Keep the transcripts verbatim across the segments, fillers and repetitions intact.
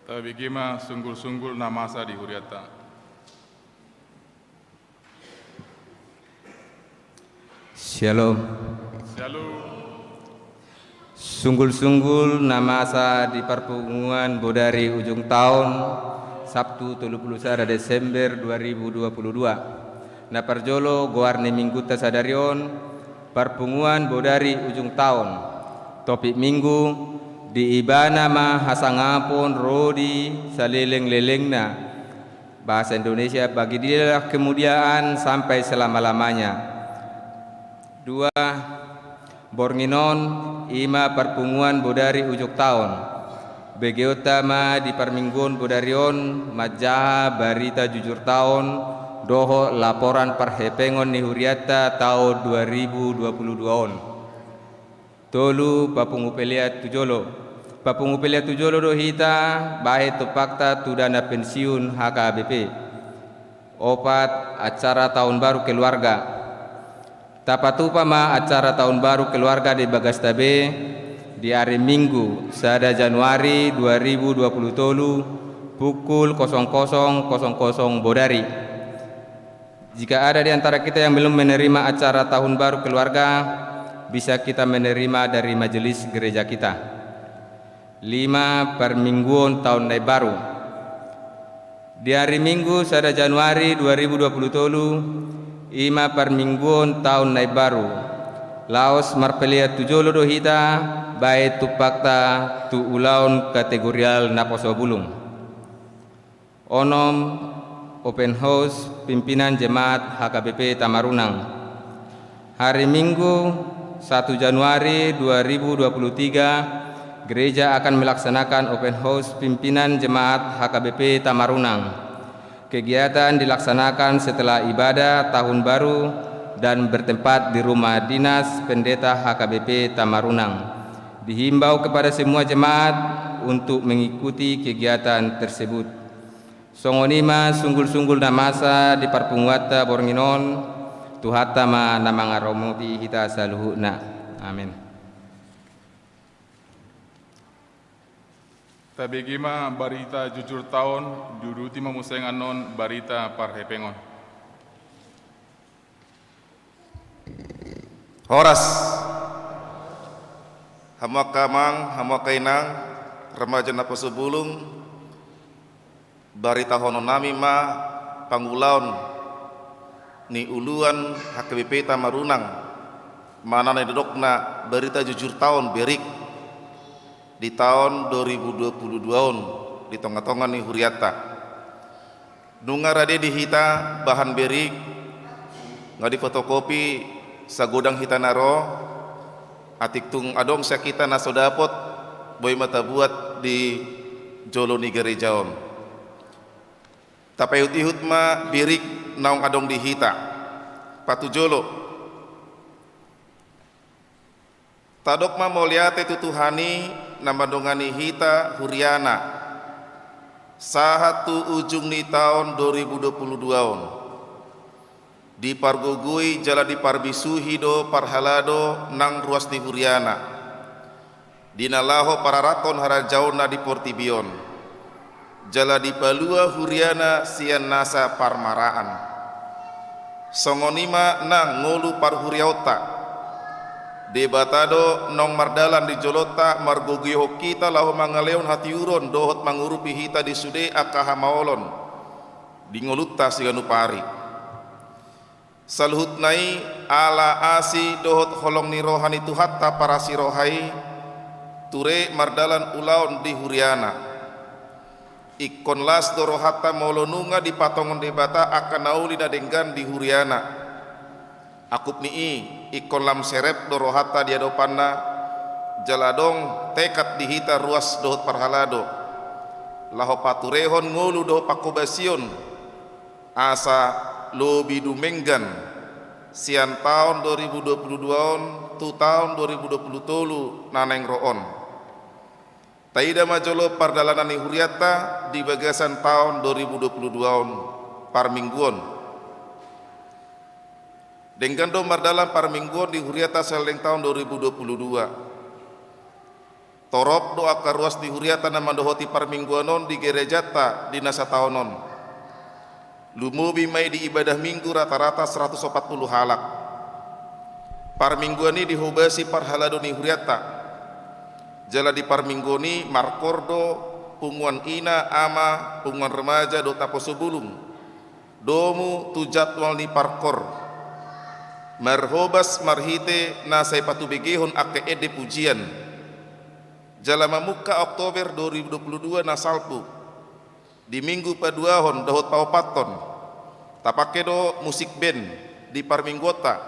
Tabege ma sunggul-sunggul na masa di hurianta. Syalom. Syalom. Sunggul-sunggul na masa di parpunguan bodari ujung taon, Sabtu tolu pulu sada Desember dua ribu dua pulu dua. Na parjolo, goar ni minggunta sadari on, parpunguan bodari ujung taon. Topik minggu, di ibana ma hasangapon ro di saleleng-lelengna. Bahasa Indonesia, bagilah kemuliaan sampai selama-lamanya. Dua, borngin on, i ma parpunguan bodari ujung taon. Begeonta ma di parmingguon bodari on, manjaha barita jujur taon, dohot laporan parhepengon ni hurianta taon dua ribu dua pulu dua on. Tolu, papungu pelean tu jolo. Papungu pelean tu jolo do hita, bahen tumpakta tu dana pensiun H K B P. Opat, acara tahun baru keluarga. Tapatupa ma acara tahun baru keluarga di bagasta be, di ari Minggu, sada Januari dua ribu dua pulu tolu, pukul kosong kosong kosong kosong bodari. Jika ada di antara kita yang belum menerima acara tahun baru keluarga, bisa kita menerima dari majelis gereja kita. Lima, parmingguon taon na imbaru. Di ari Minggu, sada Januari dua ribu dua pulu tolu, i ma parmingguon taon na imbaru. Laos marpelean tu jolo do hita, bahen tumpakta tu ulaon kategorial naposo bulung. Onom, open house pimpinan jemaat H K B P Tamarunang. Hari Minggu, satu Januari dua ribu dua puluh tiga, gereja akan melaksanakan open house pimpinan jemaat H K B P Tamarunang. Kegiatan dilaksanakan setelah ibadah tahun baru dan bertempat di rumah dinas pendeta H K B P Tamarunang. Dihimbau kepada semua jemaat untuk mengikuti kegiatan tersebut. Songon i ma sunggul-sunggul na masa di parpunguanta borngin on, Tuhanta ma na mangaramoti hita saluhutna. Amin. Tabege ma barita jujur taon, diuduti ma muse annon barita parhepengon. Horas. Hamu angka amang, hamu angka inang, remaja naposo bulung, baritahononnami ma pangulaon ni uluan H K B P Tamarunang, manang na nidokna barita jujur taon, berik, di taon dua ribu dua puluh dua on, di tonga-tonga ni hurianta. Nunga rade di hita bahan berik, nga difotokopi sagodang hita na ro, atik tung adong sian hita na so dapot, boi ma tabuat di jolo ni gareja on. Tapaihut-ihut ma berik naung adong di hita. Patujolo. Tadok ma mauliate tu Tuhan i na mandongani hita huriana, sahat tu ujung ni taon dua ribu dua puluh dua on. Dipargogoi jala diparbisuhi do parhalado nang ruas ni huriana, di na laho pararathon harajaonna di portibi on. Jala dipalua huriana sian nasa parmaraan. Songon i ma nang ngolu parhuriaonta. Debata do naung mardalan di jolonta margogoihon hita laho mangalehon hatiuron dohot mangurupi hita di sude angka hamaolon di ngolunta siganup ari. Saluhutna i ala asi dohot holong ni roha ni Tuhanta parasi roha i, ture mardalan ulaon di huriana. Ingkon las do rohanta molo nunga dipatongon Debata angka na uli na denggan di huriana. Angkup ni i, ingkon lam serep do rohanta di adopanna, jala adong tekad di hita ruas dohot parhalado, laho paturehon ngolu dohot panghobasion, asa lobi dumenggan sian taon dua ribu dua puluh dua on tu taon dua ribu dua puluh tolu na naeng ro on. Taida ma jolo pardalanan ni hurianta di bagasan taon dua ribu dua puluh dua on, parmingguon. Denggan do mardalan parmingguon di hurianta saleleng taon dua ribu dua puluh dua. Torop do angka ruas ni huriata na mandohoti parmingguan on di gerejanta di na sataon on. Lumobi ma i di ibadah Minggu rata-rata seratus opat pulu halak. Parmingguan i dihobasi parhalado ni hurianta. Jala di parmingguan i markoor do punguan ina, ama, punguan remaja dohot naposo bulung. Domu tu jadwal ni parkoor. Marhobas marhite na sai patubegehon angka ende pujian. Jala mamungka Oktober dua ribu dua pulu dua na salpu, di Minggu paduahon dohot paopathon, tapangke do musik band di parmingguanta.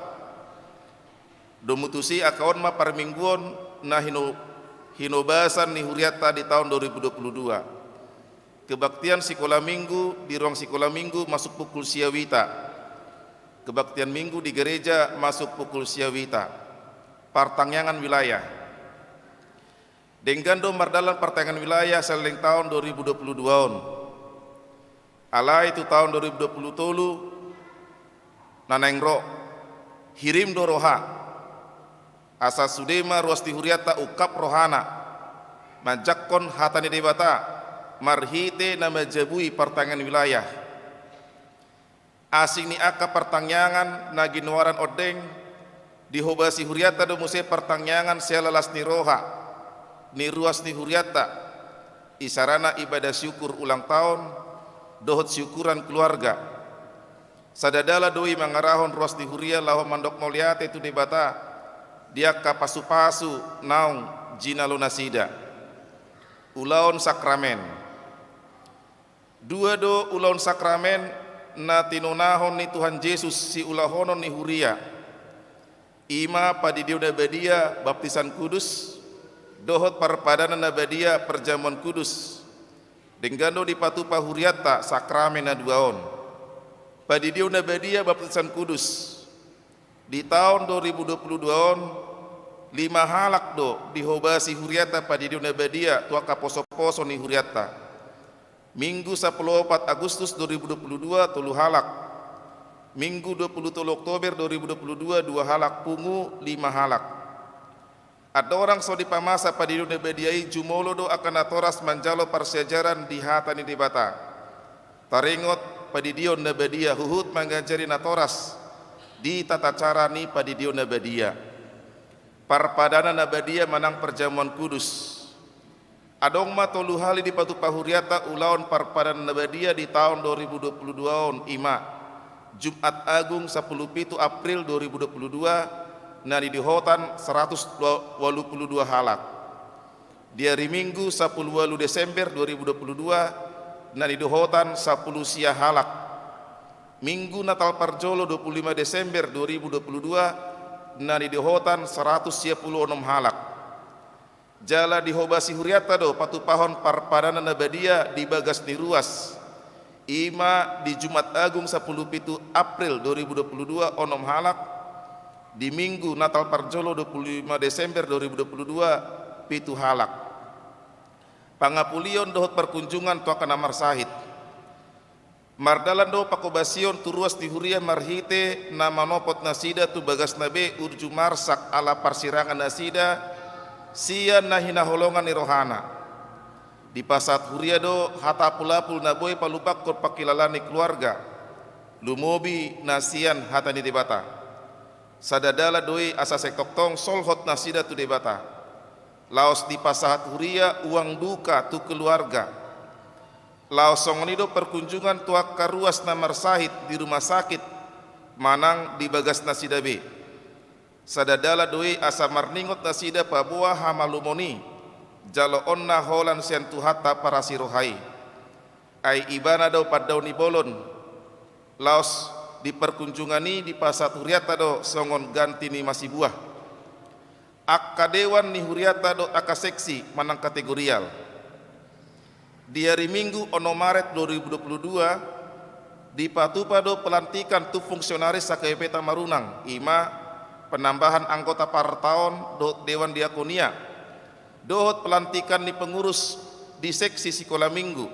Domu tusi angka on ma parmingguon na hino-, hinobasan ni hurianta di taon dua ribu dua pulu dua. Kebaktian sikola Minggu di ruang sikola Minggu masuk pukul sia wita. Kebaktian Minggu di gereja masuk pukul sia wita. Partangiangan wilayah. Denggan do mardalan partangiangan wilayah saleleng taon dua ribu dua pulu dua on. Alai tu taon dua ribu dua pulu tolu na naeng ro, hirim do roha. Asa sude ma ruas ni hurianta ungkap rohana manjangkon hata ni Debata marhite na manjabui partangiangan wilayah. Asing ni angka partangiangan na ginoaran ondeng, dihobasi hurianta do muse partangiangan sian las ni roha ni ruas ni hurianta, isarana ibadah syukur ulang taon dohot syukuran keluarga. Sada dalan do i mangarahon ruas ni huria laho mandok mauliate tu Debata di angka pasu-pasu naung jinalo nasida. Ulaon sakramen. Dua do ulaon sakramen na tinonahon ni Tuhan Jesus siulahonon ni huria. I ma padidion na badia baptisan kudus, dohot parpadanan na badia parjamuan kudus. Denggan do dipatupa hurianta sakramen na dua on. Padidion na badia baptisan kudus. Di taon dua ribu dua pulu dua on, lima halak do dihobasi hurianta padidion na badia tu angka poso-poso ni hurianta. Minggu sapuluh opat Agustus dua ribu dua pulu dua, tolu halak. Minggu dua pulu tolu Oktober dua ribu dua pulu dua, dua halak, pungu, lima halak. Andorang so dipamasa padidion na badia i, jumolo do angka natoras manjalo parsiajaran di hata ni Debata. Taringot padidion na badia huhut mangajari natoras di tata cara ni padidion na badia. Parpadanan na badia manang parjamuan kudus. Adong ma tolu hali dipatupa hurianta ulaon parpadanan na badia di taon dua ribu dua pulu dua on, i ma Jumat Agung sapuluh pitu April dua ribu dua pulu dua, na nidohotan seratus dua pulu dua halak. Di ari Minggu sapuluh ualu Desember dua ribu dua pulu dua, na nidohotan sapuluh sia halak. Minggu Natal parjolo dua puluh lima Desember dua ribu dua puluh dua, na nidohotan seratus sia puluh onom halak. Jala dihobasi hurianta do patupahon parpadanan na badia di bagas ni ruas. I ma di Jumat Agung sapuluh pitu April dua ribu dua pulu dua, onom halak. Di Minggu Natal parjolo dua puluh lima Desember dua ribu dua pulu dua, pitu halak. Pangapulion dohot parkunjungan tu angka na marsahit. Mardalan do panghobasion tu ruas ni huria marhite na manopot nasida tu bagasna be uju marsak ala parsirangan nasida sian na hinaholongan ni rohana. Dipasahat huria do hata apul-apul na boi palumbangkon pangkilalaan ni keluarga, lumobi na sian hata ni Debata. Sada dalan do i asa seng tongtong solhot nasida tu Debata. Laos dipasahat huria uang duka tu keluarga. Laos songon i do parkunjungan tu angka ruas na marsahit di rumah sakit manang di bagas nasida be. Sada dalan do i asa marningot nasida paboa hamalumon i, jaloonna holan sian Tuhanta parasi roha i. Ai Ibana do pandaon ni bolon. Laos di parkunjungan i dipasahat hurianta do songon ganti ni masibuah. Angka dewan ni hurianta dohot angka seksi manang kategorial. Di ari Minggu onom Maret dua ribu dua puluh dua, dipatupa do pelantikan tu fungsionaris H K B P Tamarunang, i ma penambahan anggota partaon dohot dewan diakonia, dohot pelantikan ni pengurus di seksi sikola Minggu,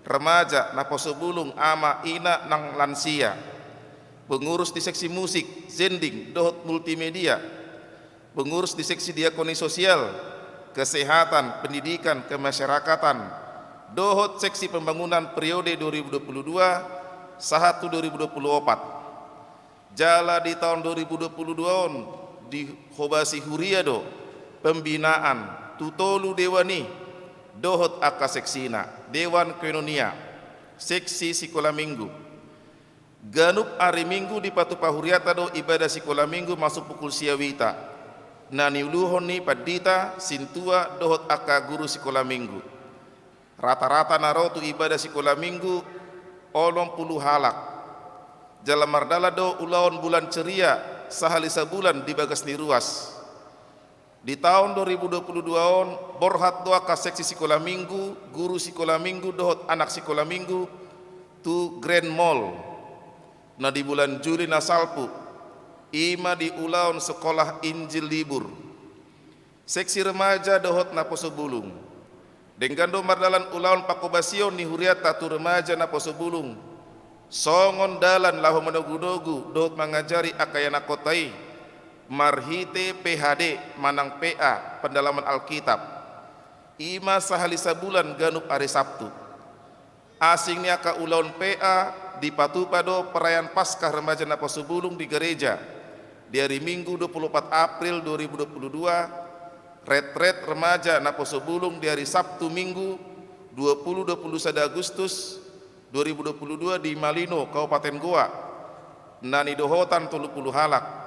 remaja, naposo bulung, ama, ina, nang lansia, pengurus di seksi musik, zending, dohot multimedia, pengurus di seksi diakoni sosial, kesehatan, pendidikan, kemasyarakatan, dohot seksi pembangunan periode dua ribu dua puluh dua sahat tu dua ribu dua puluh opat. Jala di taon dua ribu dua puluh dua on dihobasi huria do pembinaan tu tolu dewan i dohot angka seksina, Dewan Koinonia, seksi sikola minggu. Ganup ari Minggu dipatupa hurianta do ibadah sikola Minggu masuk pukul sia wita, na niuluhon ni pandita, sintua dohot angka guru sikola Minggu. Rata-rata na ro tu ibadah sikola Minggu onom pulu halak. Jala mardalan do ulaon bulan ceria sahali sabulan di bagas ni ruas. Di taon dua ribu dua puluh dua on, borhat do angka seksi sikola Minggu, guru sikola Minggu dohot anak sikola Minggu tu Grand Mall, na di bulan Juli na salpu, i ma di ulaon sekolah Injil libur. Seksi remaja dohot naposo bulung. Denggan do mardalan ulaon panghobasion ni hurianta tu remaja naposo bulung, songon dalan laho manogunogu dohot mangajari angka ianakhonta i marhite P H D manang P A, pendalaman Alkitab. I ma sahali sabulan ganup ari Sabtu. Asing ni angka ulaon P A, dipatupa do perayaan Paskah remaja naposo bulung di gareja di ari Minggu dua pulu opat April dua ribu dua puluh dua, retret remaja naposo bulung di ari Sabtu Minggu dua pulu dua pulu sada Agustus dua ribu dua puluh dua di Malino, Kabupaten Gowa, na nidohotan tolu pulu halak.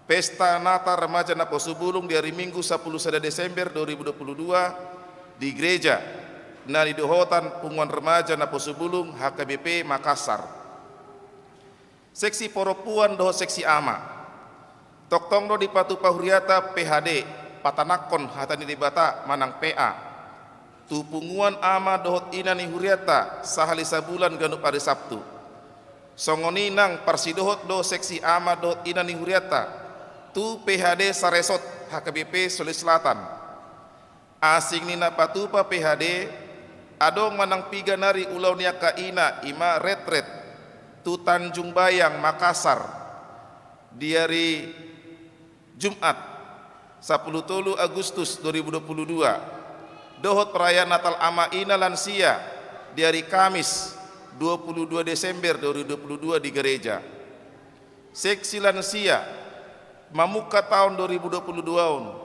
Pesta Natal remaja naposo bulung di ari Minggu sapulu sada Desember dua ribu dua puluh dua di gereja, na nidohotan Punguan Remaja Naposo Bulung H K B P Makassar. Seksi porompuan dohot seksi ama. Tongtong do dipatupa hurianta P H D, patanakhon hata ni Debata manang P A, tu punguan ama dohot ina ni hurianta sahali sabulan ganup ari Sabtu. Songon i nang parsidohot do seksi ama dohot ina ni hurianta tu P H D Saresot H K B P Sulawesi Selatan. Asing ni na patupa P H D, adong manang piga nari ulaon ni angka ina, i ma retret tu Tanjung Bayang, Makassar, di ari Jumat sapulu tolu Agustus dua ribu dua puluh dua, dohot perayaan Natal ama ina lansia di ari Kamis dua puluh dua Desember dua ribu dua puluh dua di gareja. Seksi lansia, mamungka taon dua ribu dua puluh dua on,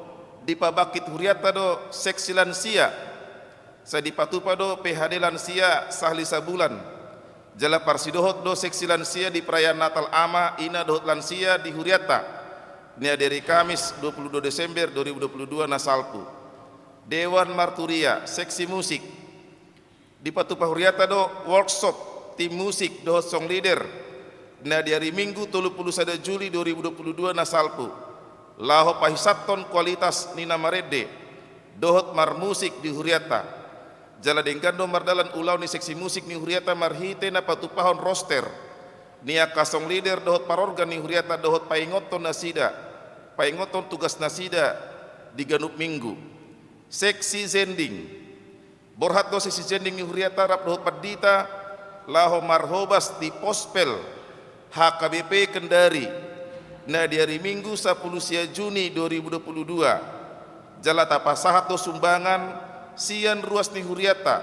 dipabangkit hurianta do seksi lansia. Sai dipatupa do P H D lansia sahali sabulan. Jala parsidohot do seksi lansia di perayaan Natal ama, ina dohot lansia di hurianta, na di ari Kamis dua puluh dua Desember dua ribu dua puluh dua na salpu. Dewan marturia, seksi musik. Dipatupa hurianta do workshop tim musik dohot song leader, na di ari Minggu tolu pulu sada Juli dua ribu dua puluh dua na salpu, laho pahisathon kualitas ni na marende dohot marmusik di hurianta. Jala denggan do mardalan ulaon ni seksi musik ni hurianta marhite na patupahon roster ni angka song leader dohot parorgan ni hurianta dohot paingothon nasida, paingothon tugas nasida di ganup Minggu. Seksi zending. Borhat do seksi zending ni hurianta rap dohot pandita laho marhobas di Pospel H K B P Kendari, na di ari Minggu sapulu sia Juni dua ribu dua puluh dua. Jala tapasahat do sumbangan sian ruas ni hurianta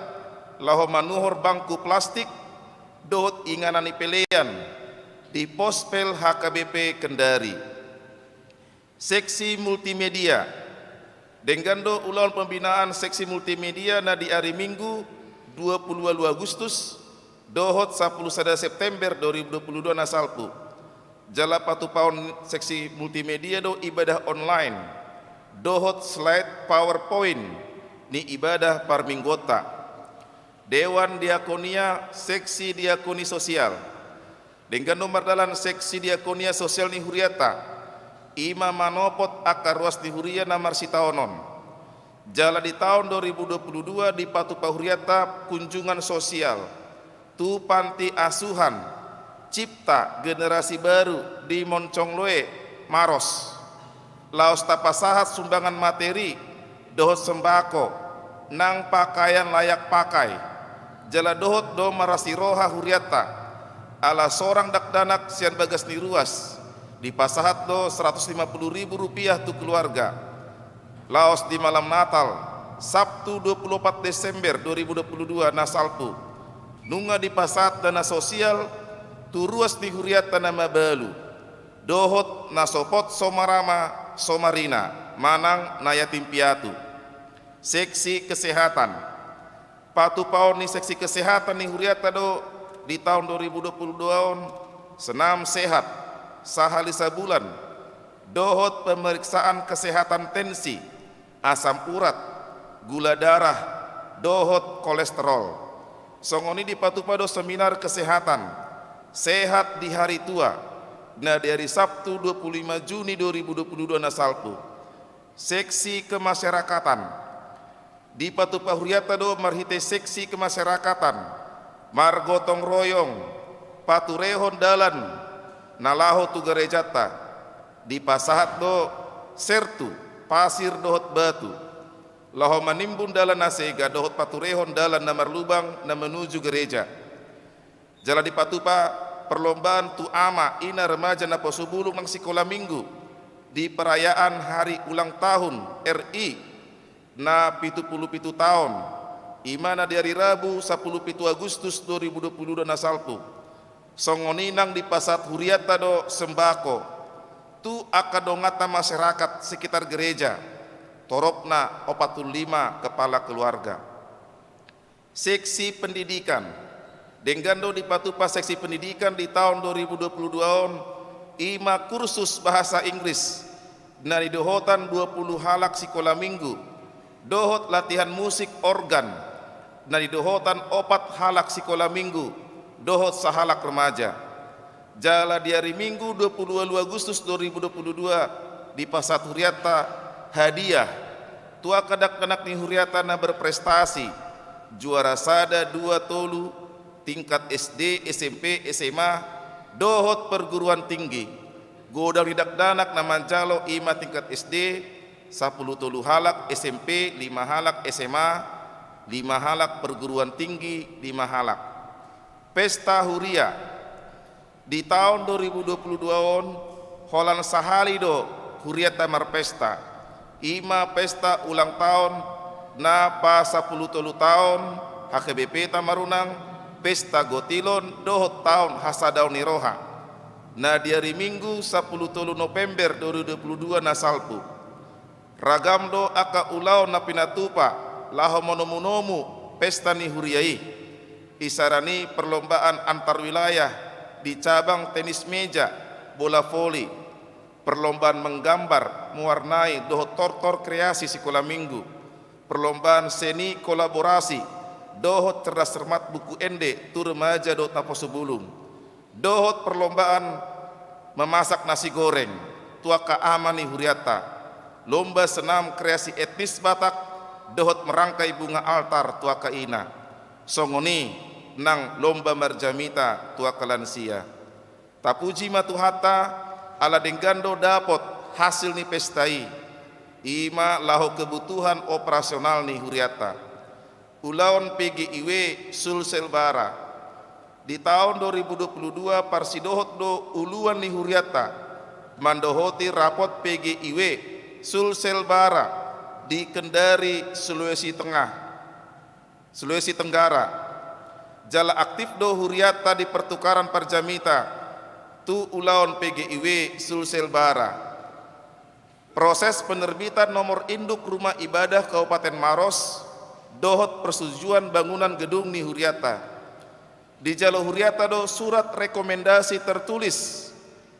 laho manuhor bangku plastik dohot inganan ni pelean di Pospel H K B P Kendari. Seksi multimedia. Denggan do ulaon pembinaan seksi multimedia na di ari Minggu dua pulu ualu Agustus dohot sapulu sada September dua ribu dua pulu dua na salpu. Jala patupahon seksi multimedia do ibadah online dohot slide PowerPoint ni ibadah parmingguonta. Dewan diakonia, seksi diakoni sosial. Denggan do mardalan seksi diakonia sosial ni hurianta, i ma manopot angka ruas ni huria na marsitaonon. Jala di taon dua ribu dua pulu dua dipatupa hurianta kunjungan sosial tu panti asuhan Cipta Generasi Baru di Moncongloe, Maros. Laos tapasahat sumbangan materi dohot sembako nang pakaian layak pakai. Jala dohot do marasi roha hurianta, ala sorang dakdanak sian bagas ni ruas, dipasahat do seratus lima puluh ribu rupiah tu keluarga. Laos di malam Natal, Sabtu dua puluh opat Desember dua ribu dua puluh dua na salpu, nunga dipasahat dana sosial tu ruas ni hurianta na mabalu dohot na sopot somarama somarina manang na yatim piatu. Seksi kesehatan. Patupaon ni seksi kesehatan ni hurianta do di taon dua ribu dua puluh dua on, senam sehat sahali sabulan, dohot pemeriksaan kesehatan tensi, asam urat, gula darah, dohot kolesterol. Songon i dipatupa do seminar kesehatan sehat di hari tua na di ari Sabtu dua puluh lima Juni dua ribu dua puluh dua na salpu. Seksi kemasyarakatan. Dipatupa hurianta do marhite seksi kemasyarakatan, margotong royong, paturehon dalan na laho tu garejanta. Dipasahat do sertu, pasir dohot batu, laho manimbun dalan na sega dohot paturehon dalan na marlubang na menuju gareja. Jala dipatupa perlombaan tu ama, ina, remaja, naposobulung nang sikola minggu di perayaan hari ulang tahun R I na pitu pulu pitu taon, i ma na di ari Rabu sapulu pitu Agustus dua ribu dua puluh dua na salpu. Songon i nang dipasahat hurianta do sembako tu angka donganta masyarakat sekitar gereja, toropna opat pulu lima kepala keluarga. Seksi pendidikan. Denggan do dipatupa seksi pendidikan di taon dua ribu dua puluh dua on, i ma kursus bahasa Inggris na nidohotan dua pulu halak sikola minggu, dohot latihan musik organ na nidohotan opat halak sikola minggu, dohot sahalak remaja. Jala di ari Minggu dua pulu ualu Agustus dua ribu dua pulu dua dipasahat hurianta hadiah tu angka dakdanak ni hurianta na berprestasi, juara sada, dua, tolu, tingkat S D, S M P, S M A, dohot perguruan tinggi. Godang ni dakdanak na manjalo i ma tingkat S D, sapulu tolu halak, S M P, lima halak, S M A, lima halak, perguruan tinggi, lima halak. Pesta huria. Di taon dua ribu dua pulu dua on, holan sahali do hurianta marpesta. I ma pesta ulang taon na pasapulu tolu taon H K B P Tamarunang, pesta gotilon dohot taon hasadaon ni roha, na di ari Minggu sapulu tolu November dua ribu dua pulu dua na salpu. Ragam do angka ulaon na pinatupa laho manomunomu pesta ni huria i. Isarani perlombaan antar wilayah di cabang tenis meja, bola voli, perlombaan menggambar, mewarnai dohot tortor kreasi sikola minggu, perlombaan seni kolaborasi dohot cerdas cermat buku ende tu remaja dohot naposobulung, dohot perlombaan memasak nasi goreng tu angka ama ni hurianta, lomba senam kreasi etnis Batak, dohot merangkai bunga altar tu angka ina. Songon i nang lomba marjamita tu angka lansia. Tapuji ma Tuhanta, ala denggan do dapot hasil ni pesta i, i ma laho kebutuhan operasional ni hurianta. Ulaon P G I W Sulsel Bara. Di taon dua ribu dua pulu dua parsidohot do uluan ni hurianta mandohoti rapot P G I W Sulsel Bara di Kendari, Sulawesi Tengah, Sulawesi Tenggara. Jala aktif do hurianta di pertukaran parjamita tu ulaon P G I W Sulsel Bara. Proses penerbitan nomor induk rumah ibadah Kabupaten Maros dohot persetujuan bangunan gedung ni hurianta. Dijalo hurianta do surat rekomendasi tertulis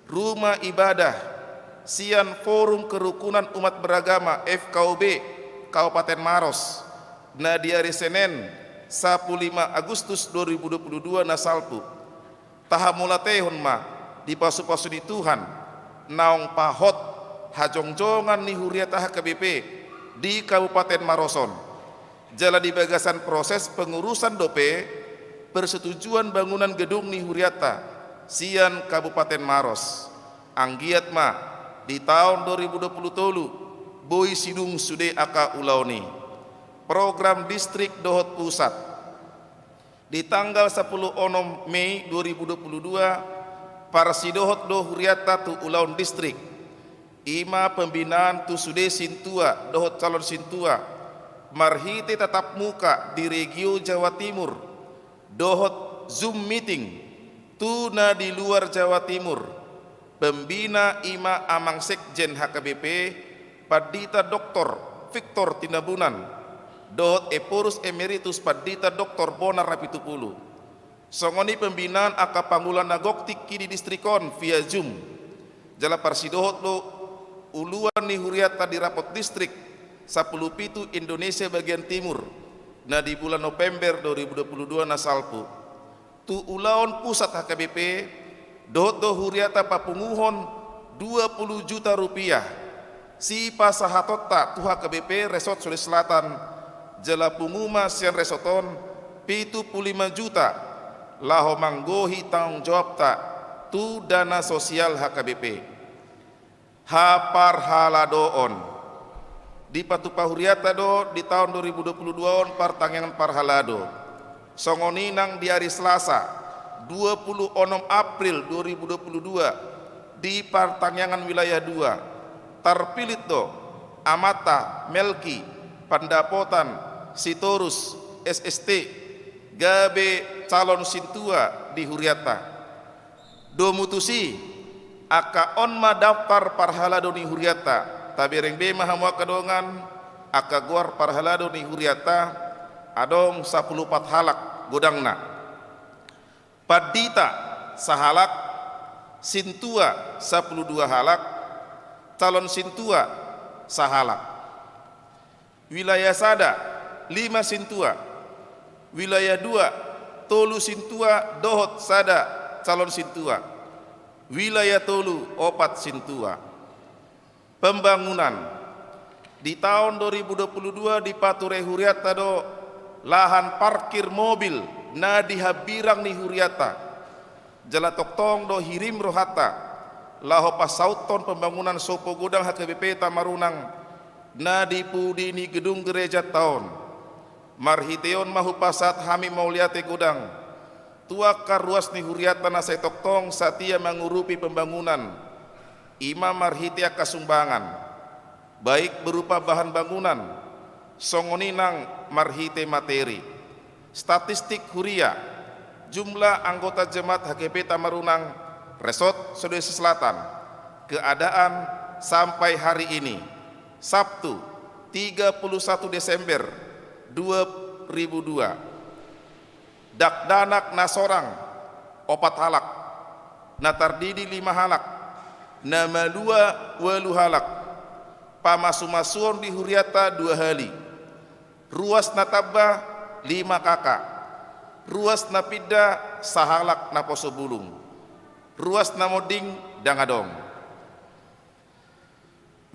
rumah ibadah sian Forum Kerukunan Umat Beragama F K U B Kabupaten Maros, na di ari Senen sapulu lima Agustus dua ribu dua pulu dua na salpu. Tahamauliatehon ma di pasupasu ni Tuhan naung pahot hajongjongan ni hurianta H K B P di Kabupaten Maros on. Jala di bagasan proses pengurusan dope persetujuan bangunan gedung ni hurianta sian Kabupaten Maros. Anggiat ma di taon dua ribu dua pulu tolu boi sidung sude angka ulaon i. Program distrik dohot pusat. Di tanggal sapulu onom Mei dua ribu dua pulu dua, parsidohot do hurianta tu ulaon distrik. I ma pembinaan tu sude sintua dohot calon sintua marhite tatap muka di regio Jawa Timur dohot Zoom meeting tu na di luar Jawa Timur. Pembina i ma Amang Sekjen H K B P, Pandita Doktor Victor Tinambunan, dohot Ephorus Emeritus Pandita Doktor Bonar Apitupulu. Songon i pembinaan angka pangula na gok tingki di distrik on via Zoom. Jala parsidohot do uluan ni hurianta di rapot distrik sampulu pitu Indonesia bagian timur na di bulan November dua ribu dua puluh dua na salpu. Tu ulaon pusat H K B P, dohot do hurianta papunguhon dua puluh juta rupiah sipasahatonta tu H K B P Resort Sulawesi Selatan, jala pungu ma sian resort on pitu pulu lima juta laho manggohi tanggung jawabta tu dana sosial H K B P. Haparhaladoon. Dipatupa hurianta do di taon dua ribu dua puluh dua on partangiangan parhalado. Songon i nang di ari Selasa, dua puluh onom April dua ribu dua puluh dua, di partangiangan wilayah dua, tarpilit do Amanta Melki Pandapotan Sitorus, S S T, gabe calon sintua di hurianta. Domu tusi, angka on ma daftar parhalado ni hurianta. Tabereng be ma hamu angka dongan, angka goar parhalado ni hurianta adong sampulu opat halak godangna. Pandita sahalak, sintua sampulu dua halak, calon sintua sahalak. Wilayah sada, lima sintua. Wilayah dua, tolu sintua dohot sada calon sintua. Wilayah tolu, opat sintua. Pembangunan. Di taon dua ribu dua puluh dua dipature hurianta do lahan parkir mobil na di hambirang ni hurianta. Jala tongtong do hirim rohanta laho pansauthon pembangunan sopo godang H K B P Tamarunang na di pudi ni gedung gerejanta on. Marhite on ma hupasahat hami mauliate godang tu angka ruas ni hurianta na sai tongtong satia mangurupi pembangunan, i ma marhite angka sumbangan, baik berupa bahan bangunan, songon i nang marhite materi. Statistik huria, jumlah anggota jemaat H K B P Tamarunang, Resort Sulawesi Selatan, keadaan sampai hari ini, Sabtu, tiga puluh satu Desember dua ribu dua. Dakdanak na sorang, opat halak, na tardidi, lima halak, na malua, ualu halak. Pamasumasuon di hurianta dua hali. Ruas na tamba, lima K K. Ruas na pinda, sahalak naposo bulung. Ruas na monding, ndang adong.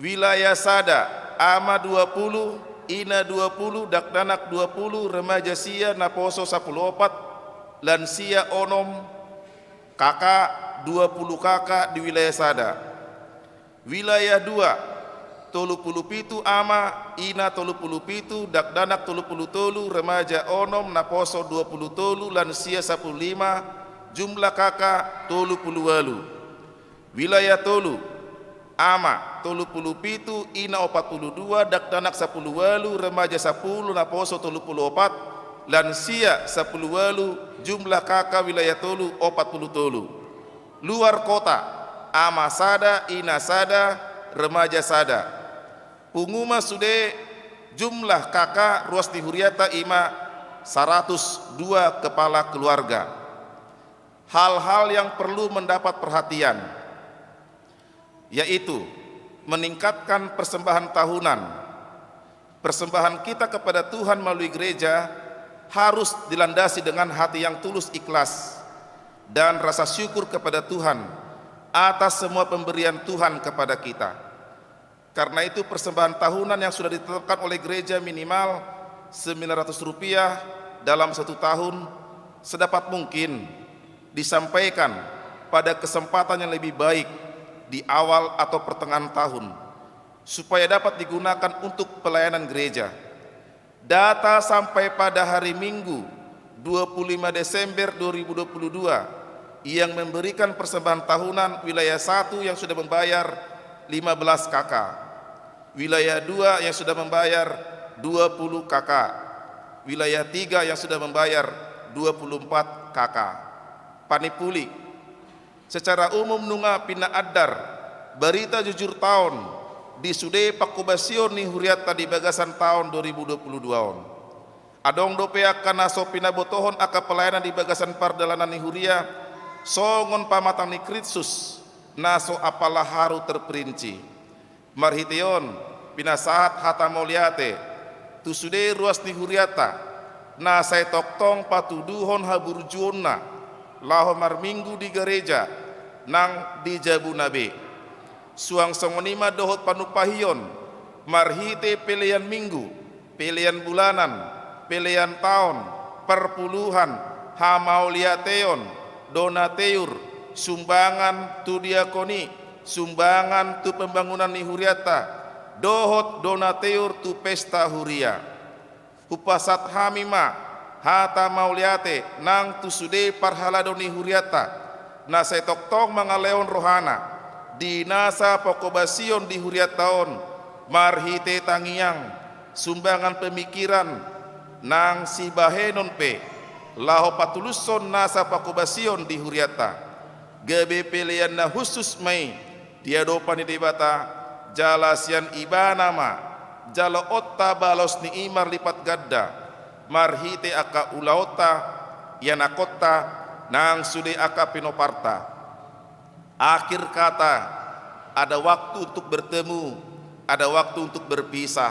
Wilayah sada, ama dua puluh, ina dua puluh, dakdanak dua puluh, remaja sia, naposo sampulu opat, lansia onom, K K, dua puluh K K di wilayah sada. Wilayah dua, tolu puluh pitu ama, ina tolu puluh pitu, dakdanak tolu puluh tolu, remaja onom, naposo dua puluh tolu, lansia sampulu lima, jumlah K K tolu puluh ualu. Wilayah tolu, ama tolu puluh pitu, ina opat puluh dua, dakdanak sampulu ualu, remaja sampulu, naposo tolu puluh opat, lansia sampulu ualu, jumlah K K wilayah tolu opat puluh tolu. Luar kota, ama sada, ina sada, remaja sada. Pungu ma sude jumlah K K ruas ni hurianta, i ma saratus dua kepala keluarga. Hal-hal yang perlu mendapat perhatian, yaitu meningkatkan persembahan tahunan. Persembahan kita kepada Tuhan melalui gereja harus dilandasi dengan hati yang tulus, ikhlas, dan rasa syukur kepada Tuhan atas semua pemberian Tuhan kepada kita. Karena itu, persembahan tahunan yang sudah ditetapkan oleh gereja minimal sembilan ratus rupiah dalam satu tahun sedapat mungkin disampaikan pada kesempatan yang lebih baik di awal atau pertengahan tahun, supaya dapat digunakan untuk pelayanan gereja. Data sampai pada hari Minggu, dua puluh lima Desember dua ribu dua puluh dua, yang memberikan persembahan tahunan, wilayah satu yang sudah membayar lima belas K K. Wilayah dua yang sudah membayar dua puluh K K. Wilayah tiga yang sudah membayar dua puluh empat K K. Panipuli. Secara umum nunga pinaandar barita jujur taon di sude pangkobasion ni huriatta di bagasan taon dua ribu dua puluh dua on. Adong dope angka na so pinabotohon angka pelayanan di bagasan pardalanan ni huria, songon pamatang ni Kristus, na so apala haru terperinci. Marhite on, pinasahat hata mauliate tu sude ruas ni huriatta, na sai tongtong patuduhon haburjuonna laho marminggu di gareja nang di jabuna be. Suang songon i ma dohot panumpahion marhite pelean minggu, pelean bulanan, pelean taon, parpuluhan, hamauliateon, donateur, sumbangan tu diakoni, sumbangan tu pembangunan ni huriatta, dohot donateur tu pesta huria. Hupasahat hami ma hata mauliate nang tu sude parhalado ni huriatta, na sai tongtong mangalehon rohana di nasa pangkobasion di huriatta on, marhite tangiang, sumbangan pemikiran, nang sibahenon pe, laho patulushon nasa pangkobasion di huriatta. Gabe pelean na hushus ma i di adopan ni Debata, jala sian Ibana ma jaloonta balos ni i marlipat ganda, marhite angka ulaonta, ianakhonta, nang sude angka pinoparta. Akhir kata, ada waktu untuk bertemu, ada waktu untuk berpisah.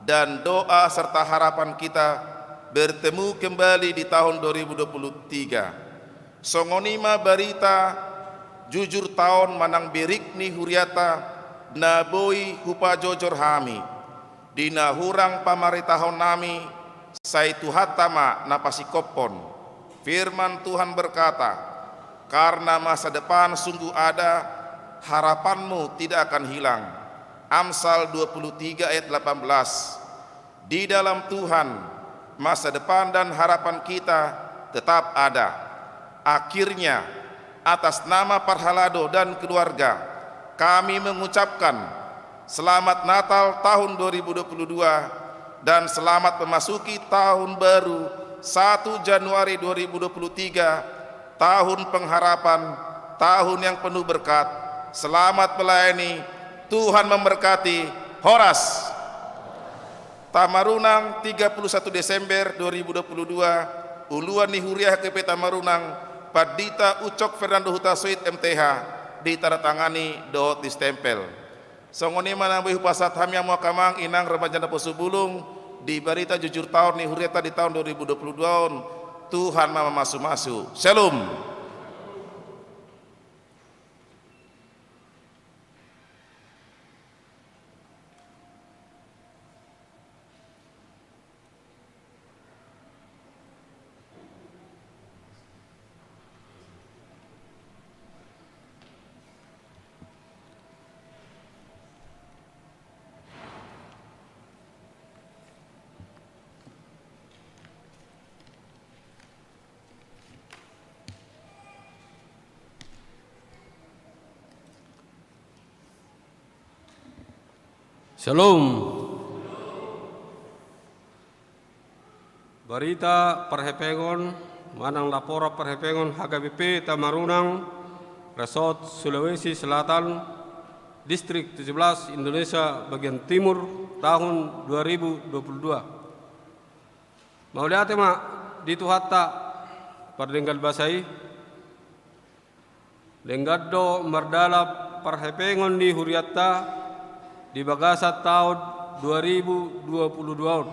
Dan doa serta harapan kita bertemu kembali di tahun dua ribu dua puluh tiga. Songon i ma barita jujur taon manang birik ni huriatta na boi hupajojor hami. Di na hurang pamaritahonnami, sai Tuhanta ma na pasingkophon. Firman Tuhan berkata, "Karena masa depan sungguh ada, harapanmu tidak akan hilang." Amsal dua puluh tiga ayat delapan belas. Di dalam Tuhan, masa depan dan harapan kita tetap ada. Akhirnya, atas nama Parhalado dan keluarga, kami mengucapkan selamat Natal tahun dua ribu dua puluh dua dan selamat memasuki tahun baru satu Januari dua ribu dua puluh tiga, tahun pengharapan, tahun yang penuh berkat. Selamat melayani, Tuhan memberkati. Horas. Tamarunang, tiga puluh satu Desember dua ribu dua puluh dua, uluan ni huria H K B P Tamarunang, Pandita Ucok Fernando Hutasoit M T H, ditandatangani dohot distempel. Songon i ma na boi hupasahat hami hamu angka amang inang remaja naposobulung, di barita jujur taon ni huriatta di taon dua ribu dua puluh dua on, Tuhan ma mamasumasu. Syalom. Syalom. Barita parhepengon manang laporan parhepengon H K B P Tamarunang, Resort Sulawesi Selatan, Distrik tujuh belas, Indonesia bagian timur, tahun dua ribu dua puluh dua. Mauliate ma di Tuhanta pardenggan basa i. Denggan do mardalan parhepengon ni huriatta di bagasan taon dua ribu dua puluh dua on.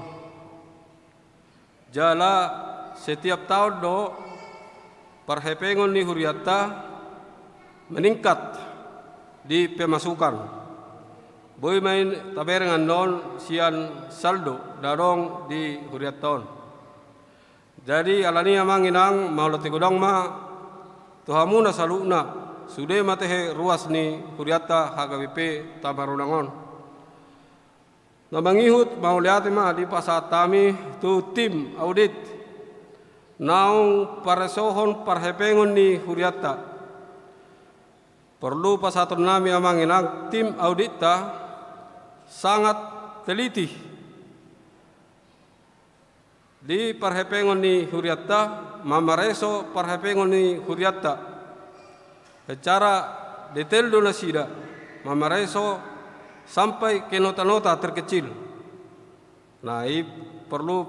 Jala setiap taon do parhepengon ni huriatta meningkat di pemasukan. Boi ma i tabereng annon sian saldo na adong di huriatta on. Jadi, alani i amang inang, mauliate godang ma tu hamuna saluhutna, sude matehe ruas ni huriatta H K B P Tamarunang on. Na mangihut, mauliate ma dipasahat hami tu tim audit naung paresohon parhepengon ni huriatta. Porlu pasahatonnami amang inang, tim auditta sangat teliti di parhepengon ni hurianta, mamareso parhepengon ni hurianta. Secara detail do nasida mamareso sampai ke nota-nota terkecil. Nah, i porlu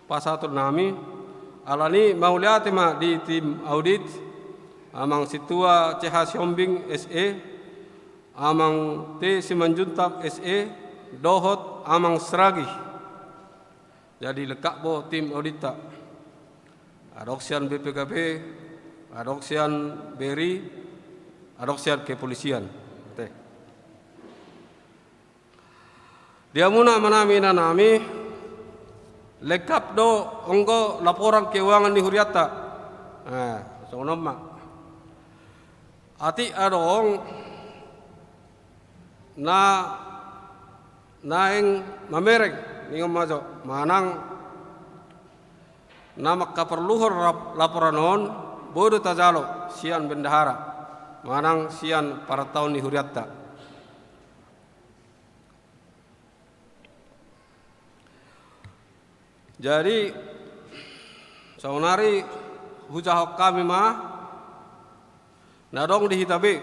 pasahatonnami. Alani mauliate ma di tim audit, amang Sintua C H Sihombing S E, amang T Simanjuntak S E, dohot amang Sragi. Jadi lengkap do tim auditta. Adong sian B P K B, adong sian B R I, adong sian kepolisian. Oke. Di hamuna amanami inanami, lengkap do anggo laporan keuangan ni hurianta. Nah, songon on ma. Atik adong na naeng mamereng, ningon ma jo, manang na mangkaporluhon rap-, laporan on, boi do tajalo sian bendahara manang sian parantaon ni hurianta. Jadi, saonari hujahahon hami ma na adong di hita be.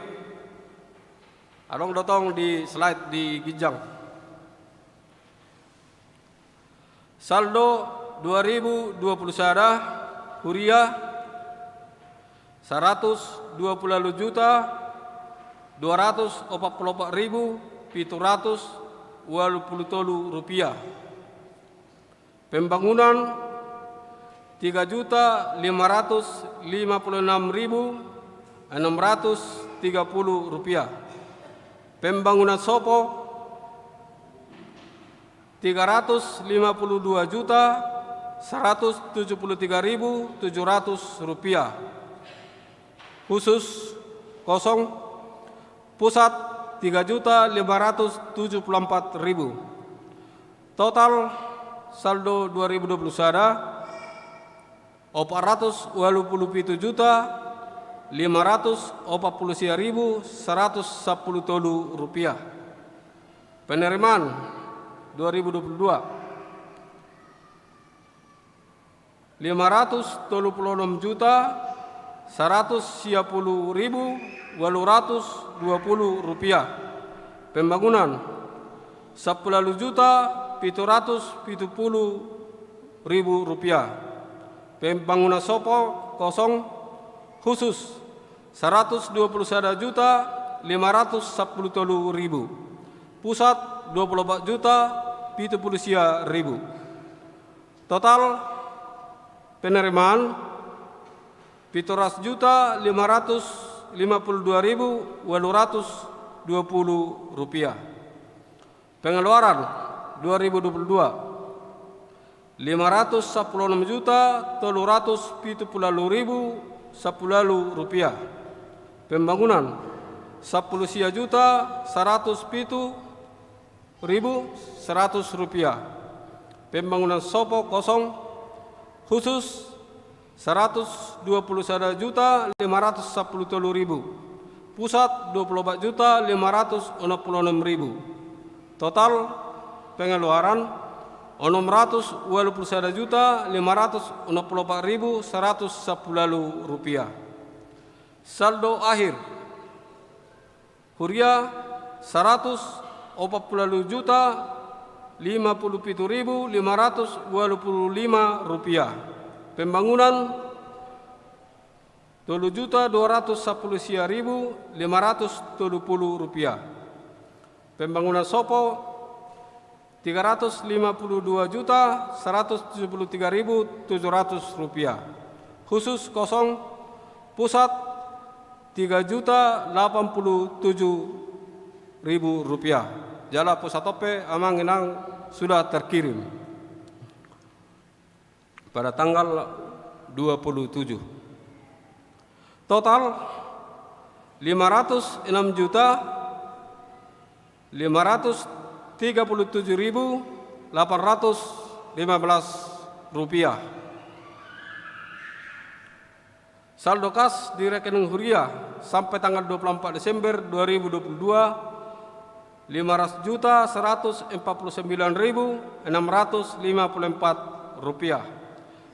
Adong do tong di slide di ginjang. Saldo dua ribu dua puluh sada, huria, saratus dua pulu ualu juta dua ratus opat pulu opat ribu pitu ratus ualu pulu tolu rupiah. Pembangunan, tiga juta lima ratus lima pulu enam ribu enam ratus tiga pulu rupiah. Pembangunan sopo, tiga ratus lima pulu dua juta saratus tujuh pulu tiga ribu tujuh ratus rupiah. Khusus, kosong. Pusat, tiga juta lima ratus tujuh pulu empat ribu. Total saldo dua ribu dua puluh sada, opat ratus ualu pulu pitu juta lima ratus opat pulu sia ribu saratus sampulu tolu rupiah. Penerimaan dua ribu dua puluh dua, lima ratus tolu pulu onom juta saratus sia pulu ribu ualu ratus dua pulu rupiah. Pembangunan, sampulu ualu juta pitu ratus pitu pulu ribu rupiah. Pembangunan sopo, kosong. Khusus, saratus dua pulu sada juta lima ratus sampulu tolu ribu. Pusat, dua pulu opat juta pitu pulu sia ribu. Total penerimaan, pitu ratus juta lima ratus lima pulu dua ribu ualu ratus dua pulu rupiah. Pengeluaran dua ribu dua puluh dua, lima ratus sampulu onom juta tolu ratus pitu pulu ualu ribu sampulu ualu rupiah. Pembangunan, sampulu sia juta saratus pitu ribu saratus rupiah. Pembangunan sopo, kosong. Khusus, saratus dua pulu sada juta lima ratus sampulu tolu ribu. Pusat, dua pulu opat juta lima ratus onom pulu onom ribu. Total pengeluaran, onom ratus ualu pulu sada juta lima ratus onom pulu opat ribu saratus sampulu ualu rupiah. Saldo akhir, huria, saratus opat pulu ualu juta lima pulu pitu ribu lima ratus ualu pulu lima rupiah. Pembangunan, tolu juta dua ratus sampulu sia ribu lima ratus tolu pulu rupiah. Pembangunan sopo, tiga ratus lima pulu dua juta saratus tujuh pulu tiga ribu tujuh ratus rupiah. Khusus, kosong. Pusat, tiga juta delapan puluh tujuh ribu rupiah. Jala pusat on pe, amang inang, sudah terkirim pada tanggal dua puluh tujuh. Total, lima ratus enam juta lima ratus tiga puluh tujuh ribu delapan ratus lima belas rupiah. Saldo kas di rekening huria sampai tanggal dua puluh empat Desember dua ribu dua puluh dua, lima ratus juta seratus empat puluh sembilan ribu enam ratus lima puluh empat rupiah.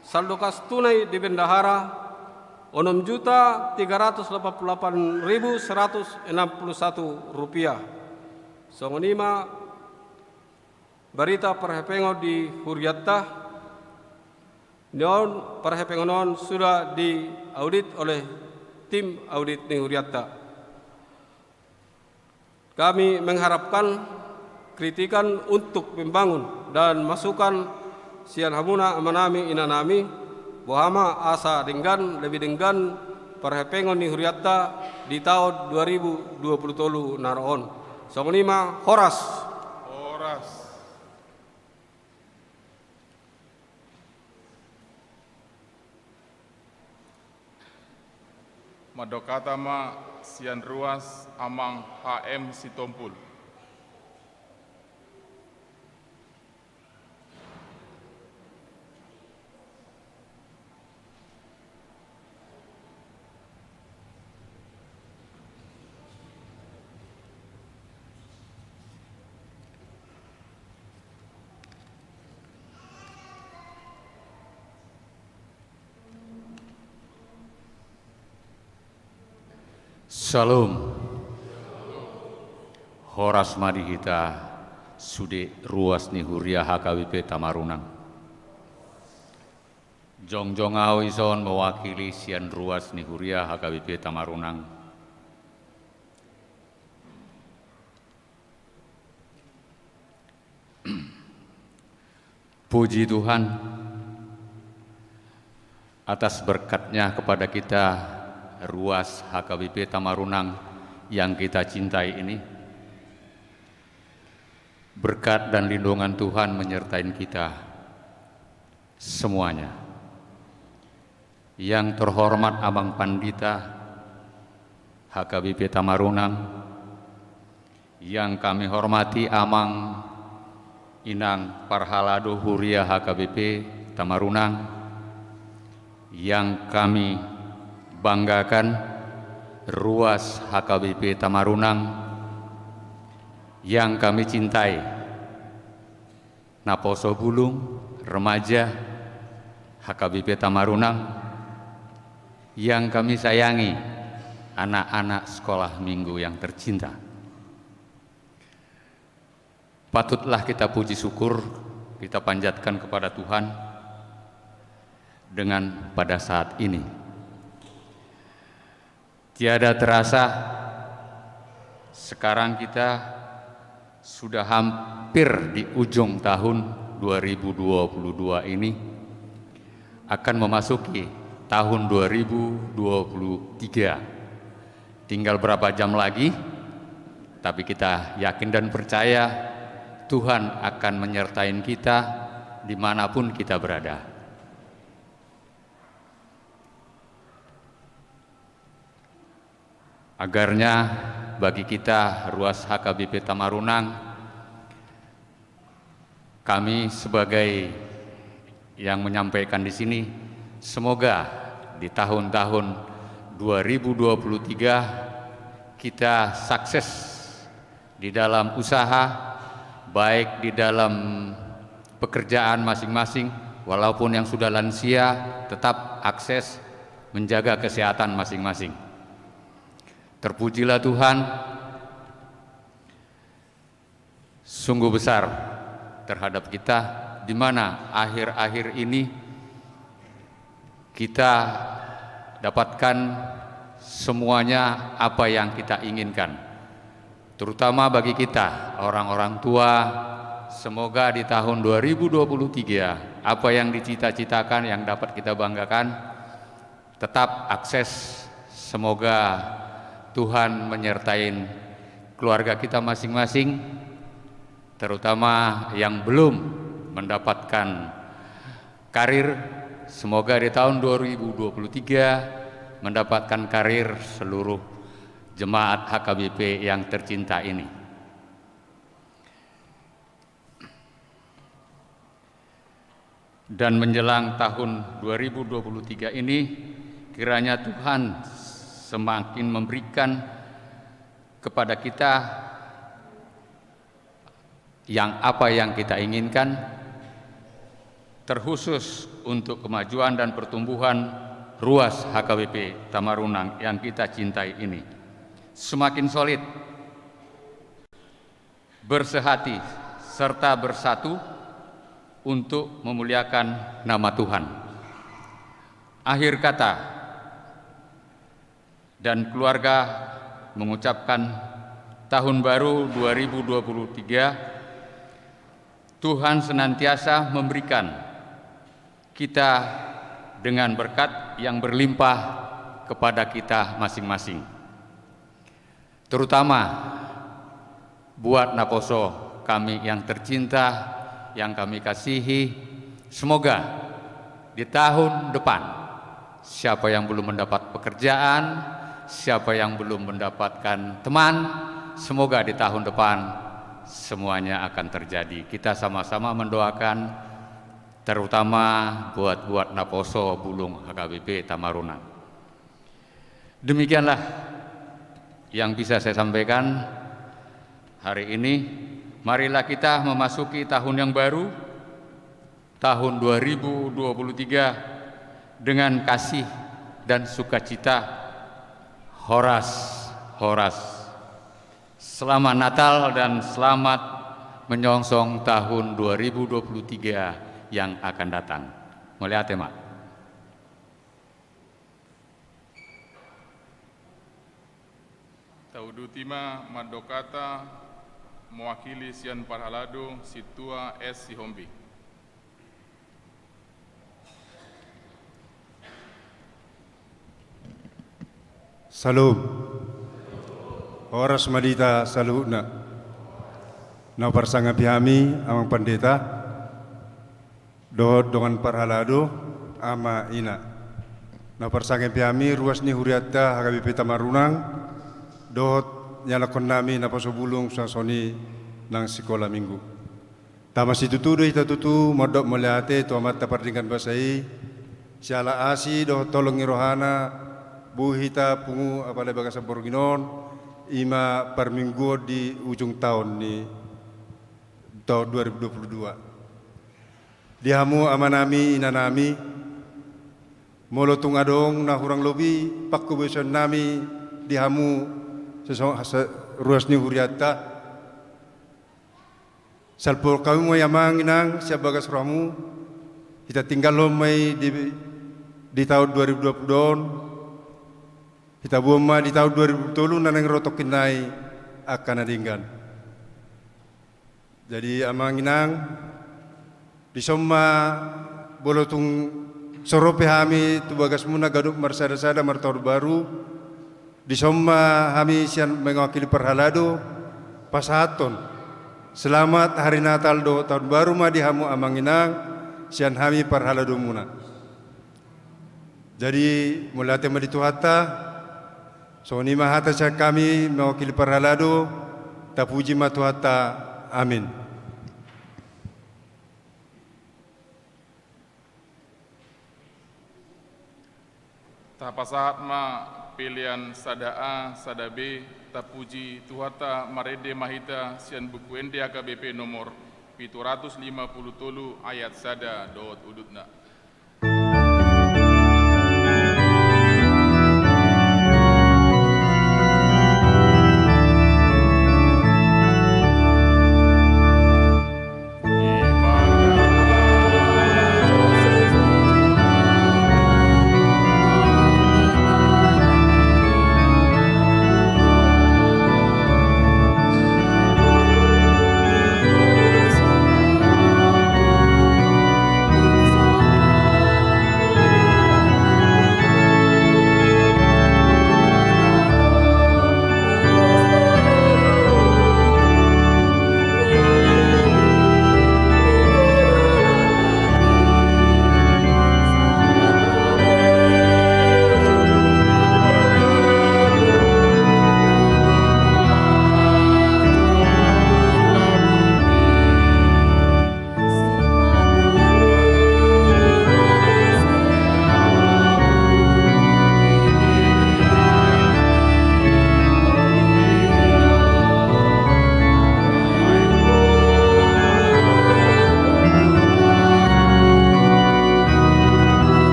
Saldo kas tunai di bendahara, onom juta tiga ratus delapan puluh delapan ribu seratus enam puluh satu rupiah. Songon i ma barita parhepengon di hurianta. Nion parhepengon on sudah diaudit oleh tim audit ni hurianta. Kami mengharapkan kritikan untuk membangun dan masukan sian hamuna amanami inanami, boha ma asa denggan, lebih denggan parhepengon ni hurianta di taon dua ribu dua puluh tolu na ro on. Songon i ma, horas. Horas. Mandok hata ma sian ruas Amang H M Sitompul. Syalom. Horas ma di hita sude ruas ni huria H K B P Tamarunang. Jongjong ahu dison mewakili sian ruas ni huria H K B P Tamarunang. Puji Tuhan atas berkat-Nya kepada kita, ruas H K B P Tamarunang yang kita cintai ini. Berkat dan lindungan Tuhan menyertai kita semuanya. Yang terhormat Amang Pandita H K B P Tamarunang, yang kami hormati Amang Inang Parhalado Huria H K B P Tamarunang, yang kami banggakan ruas H K B P Tamarunang, yang kami cintai, naposo bulung, remaja, H K B P Tamarunang, yang kami sayangi, anak-anak sekolah minggu yang tercinta. Patutlah kita puji syukur, kita panjatkan kepada Tuhan dengan pada saat ini. Tiada terasa, sekarang kita sudah hampir di ujung tahun dua ribu dua puluh dua ini, akan memasuki tahun dua ribu dua puluh tiga. Tinggal berapa jam lagi, tapi kita yakin dan percaya Tuhan akan menyertai kita dimanapun kita berada. Agarnya bagi kita ruas H K B P Tamarunang, kami sebagai yang menyampaikan di sini, semoga di tahun-tahun dua ribu dua puluh tiga kita sukses di dalam usaha, baik di dalam pekerjaan masing-masing, walaupun yang sudah lansia tetap akses menjaga kesehatan masing-masing. Terpujilah Tuhan, sungguh besar terhadap kita, di mana akhir-akhir ini kita dapatkan semuanya apa yang kita inginkan. Terutama bagi kita, orang-orang tua, semoga di tahun dua ribu dua puluh tiga, apa yang dicita-citakan, yang dapat kita banggakan, tetap akses. Semoga Tuhan menyertai keluarga kita masing-masing, terutama yang belum mendapatkan karir, semoga di tahun dua ribu dua puluh tiga mendapatkan karir seluruh jemaat H K B P yang tercinta ini. Dan menjelang tahun dua ribu dua puluh tiga ini, Kiranya Tuhan semakin memberikan kepada kita yang apa yang kita inginkan, terkhusus untuk kemajuan dan pertumbuhan ruas H K B P Tamarunang yang kita cintai ini. Semakin solid, bersehati, serta bersatu untuk memuliakan nama Tuhan. Akhir kata, dan keluarga mengucapkan tahun baru dua ribu dua puluh tiga, Tuhan senantiasa memberikan kita dengan berkat yang berlimpah kepada kita masing-masing. Terutama buat naposo kami yang tercinta, yang kami kasihi, semoga di tahun depan, siapa yang belum mendapat pekerjaan, siapa yang belum mendapatkan teman, semoga di tahun depan semuanya akan terjadi. Kita sama-sama mendoakan, terutama buat, buat naposo bulung H K B P Tamarunang. Demikianlah yang bisa saya sampaikan hari ini. Marilah kita memasuki tahun yang baru, tahun dua ribu dua puluh tiga, dengan kasih dan sukacita. Horas, horas. Selamat Natal dan selamat menyongsong tahun dua ribu dua puluh tiga yang akan datang. Mauliate ma. Tauduti ma mandok hata mewakili sian parhalado Sintua S Sihombing. Salam. Horas ma di hita saluhutna. Na parsangapi hami Amang Pandita, dohot dongan parhalado, ama ina. Na parsangapi hami ruas ni hurianta H K B P Tamarunang, dohot ianakhon nami naposo bulung suang songon i nang sikola minggu. Tama situtu do hita tutu mandok mauliate tu Amanta Pardenggan Basa i, siala asi dohot holong ni rohana, boi hita pungu apala bagasan borngin on, i ma parmingguon di ujung taon ni taon dua ribu dua puluh dua. Di hamu amanami, inanami, molo tung adong na hurang lobi panghobasion nami di hamu seso-, se-, ruas ni hurianta, salpu hamu ma i Amang Inang sian bagas rohamu, hita tinggalhon ma i di, di taon dua ribu dua puluh on, hita boan ma di taon dua ribu dua puluh tolu na naeng ro tongkin nai angka na denggan. Jadi Amang Inang, dison ma molo tung so ro pe hami tu bagasmuna ganup marsadasada martahun baru, dison ma hami sian mewakili parhalado pasahathon selamat hari Natal dohot tahun baru ma di hamu Amang Inang sian hami parhaladomuna. Jadi mauliate ma di Tuhanta. Songon i ma hata sian hami mewakili parhalado, tapuji ma Tuhanta. Amin. Tapasahat ma pelean sada A sada B, tapuji Tuhanta, marende ma hita sian Buku Ende H K B P nomor pitu ratus lima puluh tolu ayat sada dohot udutna.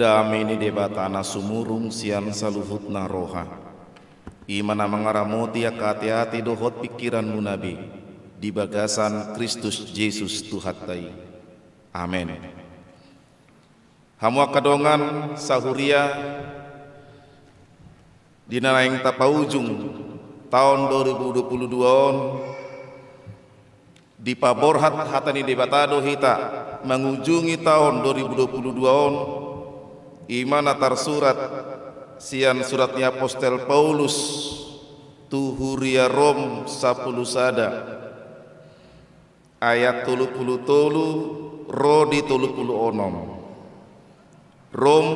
Dame ni Debata na sumurung sian saluhutna roha, i ma na mangaramoti angka ateate dohot pingkiranmuna be di bagasan Kristus Jesus Tuhanta i. Amen. Hamu angka dongan sahuria, di na naeng tapaujung taon dua ribu dua puluh dua on, dipaborhat hata ni Debata do hita mangujungi taon dua ribu dua puluh dua on, i ma na tarsurat sian surat ni apostel Paulus tu huria Rom sampulu sada, ayat tolu pulu tolu ro di tolu pulu onom. Rom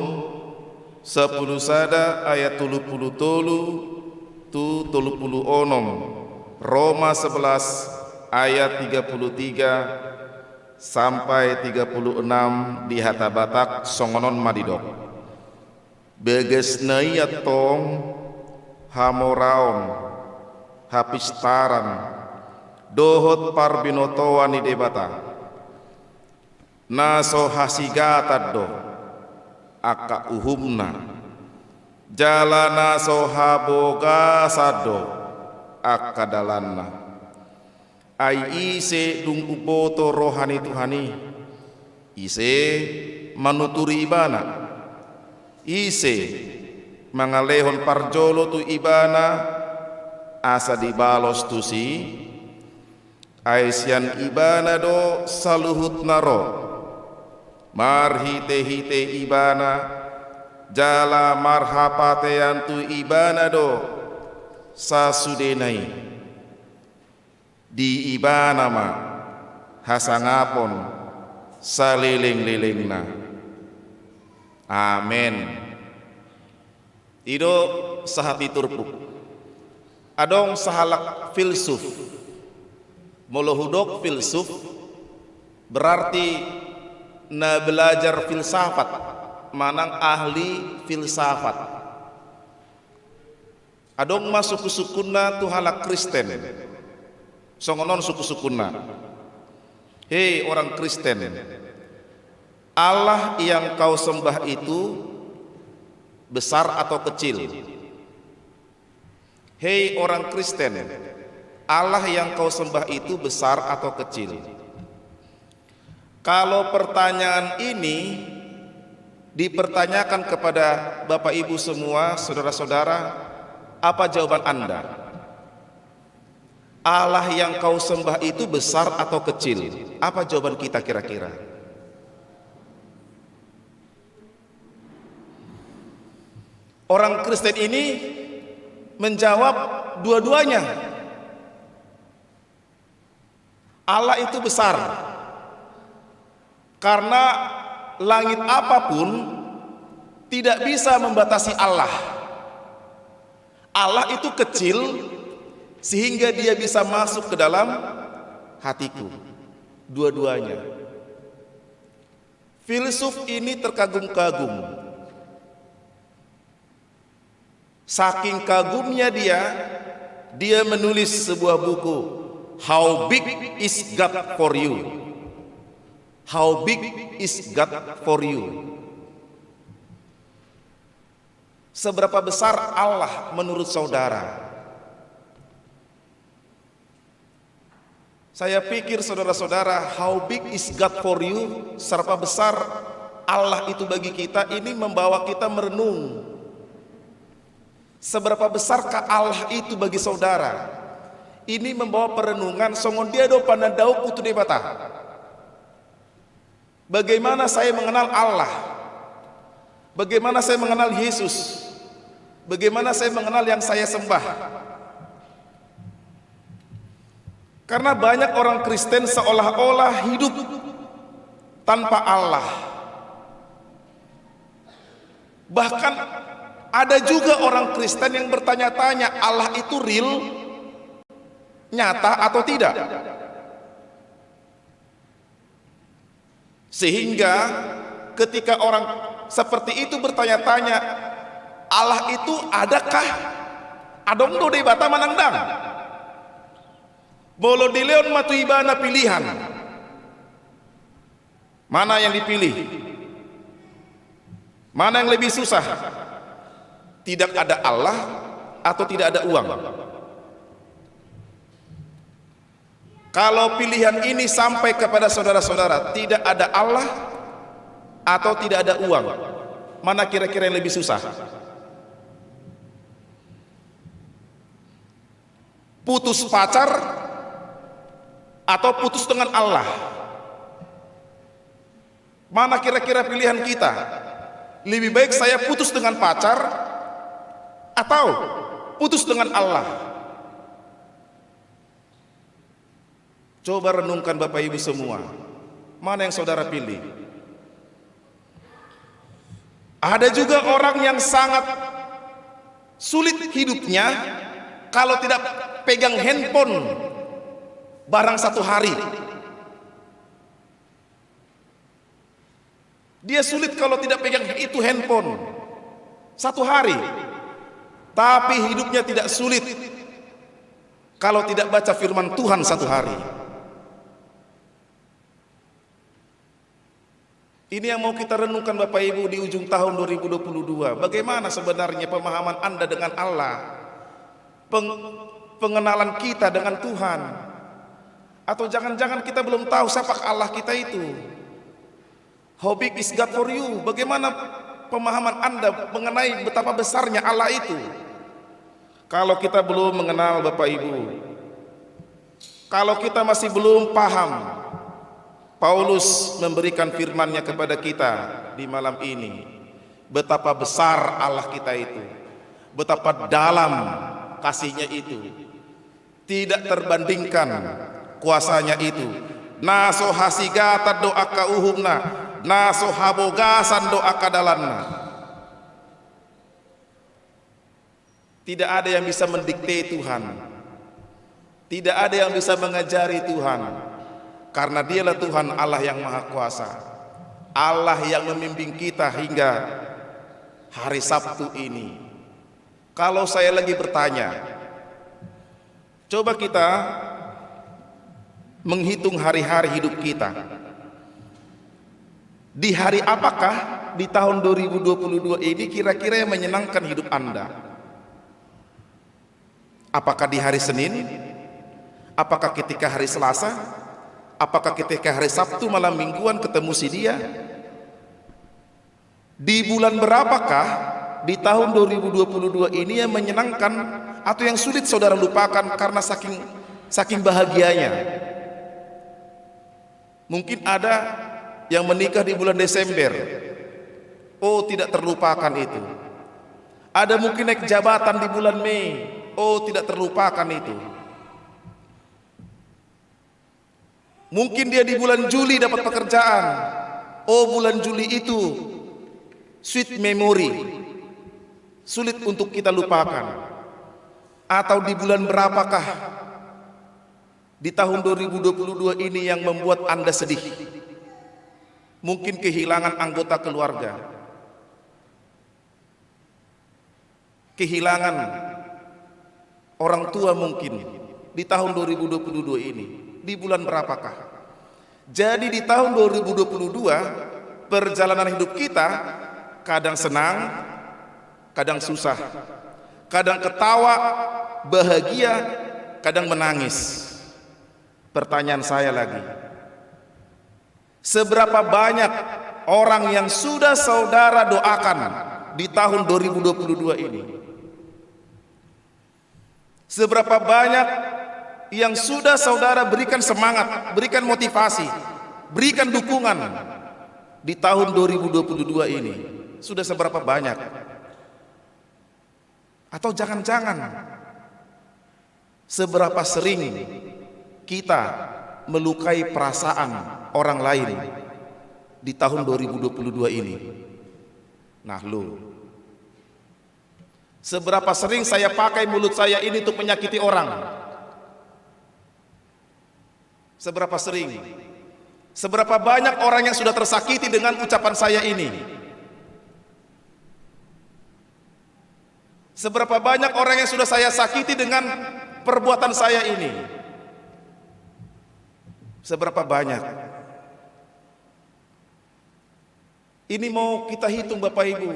sampulu sada ayat tolu pulu tolu tu tolu pulu onom, Roma sebelas ayat tiga puluh tiga sampai tiga puluh enam, di hata Batak songon on ma didok: Bagasna i antong hamoraon, hapistaran, dohot parbinotoan ni Debata. Na so hasigatan do angka uhumna, jala na so habogasan do angka dalanna. Ai ise dung umboto roha ni Tuhan i? Ise manuturi Ibana? Ise mangalehon parjolo tu Ibana asa dibalos tusi? Ai sian Ibana do saluhutna ro, marhitehite Ibana, jala marhapatean tu Ibana do sasudena i. Di Ibana ma hasangapon salelenglelengna. Amen. I do sahat ni turpuk. Adong sahalak filsuf. Molo hudok filsuf, berarti na belajar filsafat, manang ahli filsafat. Adong ma sungkunsungkunna tu halak Kristen. Songon on sungkunsungkunna: Hei orang Kristen, Allah yang kau sembah itu besar atau kecil? Hei orang Kristen, Allah yang kau sembah itu besar atau kecil? Kalau pertanyaan ini dipertanyakan kepada Bapak Ibu semua, saudara-saudara, apa jawaban Anda? Allah yang kau sembah itu besar atau kecil? Apa jawaban kita kira-kira? Orang Kristen ini menjawab dua-duanya. Allah itu besar. Karena langit apapun tidak bisa membatasi Allah. Allah itu kecil sehingga Dia bisa masuk ke dalam hatiku. Dua-duanya. Filsuf ini terkagum-kagum. Saking kagumnya dia, dia menulis sebuah buku, How Big Is God for You? How Big Is God for You? Seberapa besar Allah menurut saudara? Saya pikir, saudara-saudara, how big is God for you, seberapa besar Allah itu bagi kita, ini membawa kita merenung. Seberapa besarkah Allah itu bagi saudara? Ini membawa perenungan, songon dia do panandaonku tu Debata. Bagaimana saya mengenal Allah? Bagaimana saya mengenal Yesus? Bagaimana saya mengenal yang saya sembah? Karena banyak orang Kristen seolah-olah hidup tanpa Allah. Bahkan ada juga orang Kristen yang bertanya-tanya, Allah itu real, nyata atau tidak? Sehingga ketika orang seperti itu bertanya-tanya, Allah itu adakah? Adong do Debata manang ndang? Molo dilehon ma tu ibana pilihan, mana yang dipilih? Mana yang lebih susah? Tidak ada Allah atau tidak ada uang? Kalau pilihan ini sampai kepada saudara-saudara, tidak ada Allah atau tidak ada uang, mana kira-kira yang lebih susah? Putus pacar atau putus dengan Allah? Mana kira-kira pilihan kita? Lebih baik saya putus dengan pacar atau putus dengan Allah? Coba renungkan, Bapak Ibu semua, mana yang saudara pilih? Ada juga orang yang sangat sulit hidupnya kalau tidak pegang handphone barang satu hari. Dia sulit kalau tidak pegang itu handphone satu hari. Tapi hidupnya tidak sulit kalau tidak baca firman Tuhan satu hari. Ini yang mau kita renungkan, Bapak Ibu, di ujung tahun dua ribu dua puluh dua. Bagaimana sebenarnya pemahaman Anda dengan Allah? Peng-, pengenalan kita dengan Tuhan? Atau jangan-jangan kita belum tahu siapa Allah kita itu? How big is God for you? Bagaimana pemahaman Anda mengenai betapa besarnya Allah itu? Kalau kita belum mengenal, Bapak Ibu, kalau kita masih belum paham, Paulus memberikan firman-Nya kepada kita di malam ini, betapa besar Allah kita itu, betapa dalam kasih-Nya itu. Tidak terbandingkan kuasa-Nya itu. Na so hasigatan do angka uhumna, na so habogasan do angka dalanna. Tidak ada yang bisa mendikte Tuhan. Tidak ada yang bisa mengajari Tuhan. Karena Dialah Tuhan Allah yang Maha Kuasa. Allah yang membimbing kita hingga hari Sabtu ini. Kalau saya lagi bertanya, coba kita menghitung hari-hari hidup kita. Di hari apakah di tahun dua ribu dua puluh dua ini kira-kira yang menyenangkan hidup Anda? Apakah di hari Senin? Apakah ketika hari Selasa? Apakah ketika hari Sabtu malam mingguan ketemu si dia? Di bulan berapakah di tahun dua ribu dua puluh dua ini yang menyenangkan atau yang sulit saudara lupakan karena saking, saking bahagianya? Mungkin ada yang menikah di bulan Desember. Oh, tidak terlupakan itu. Ada mungkin naik jabatan di bulan Mei. Oh, tidak terlupakan itu. Mungkin dia di bulan Juli dapat pekerjaan. Oh, bulan Juli itu sweet memory. Sulit untuk kita lupakan. Atau di bulan berapakah di tahun dua ribu dua puluh dua ini yang membuat Anda sedih? Mungkin kehilangan anggota keluarga. Kehilangan orang tua mungkin di tahun dua ribu dua puluh dua ini. Di bulan berapakah? Jadi di tahun dua ribu dua puluh dua, perjalanan hidup kita kadang senang, kadang susah, kadang ketawa, bahagia, kadang menangis. Pertanyaan saya lagi, seberapa banyak orang yang sudah saudara doakan di tahun dua ribu dua puluh dua ini? Seberapa banyak yang sudah saudara berikan semangat, berikan motivasi, berikan dukungan di tahun dua ribu dua puluh dua ini? Sudah seberapa banyak? Atau jangan-jangan, seberapa sering kita melukai perasaan orang lain di tahun dua ribu dua puluh dua ini? Nah, lu. Seberapa sering saya pakai mulut saya ini untuk menyakiti orang? Seberapa sering? Seberapa banyak orang yang sudah tersakiti dengan ucapan saya ini? Seberapa banyak orang yang sudah saya sakiti dengan perbuatan saya ini? Seberapa banyak? Ini mau kita hitung, Bapak Ibu,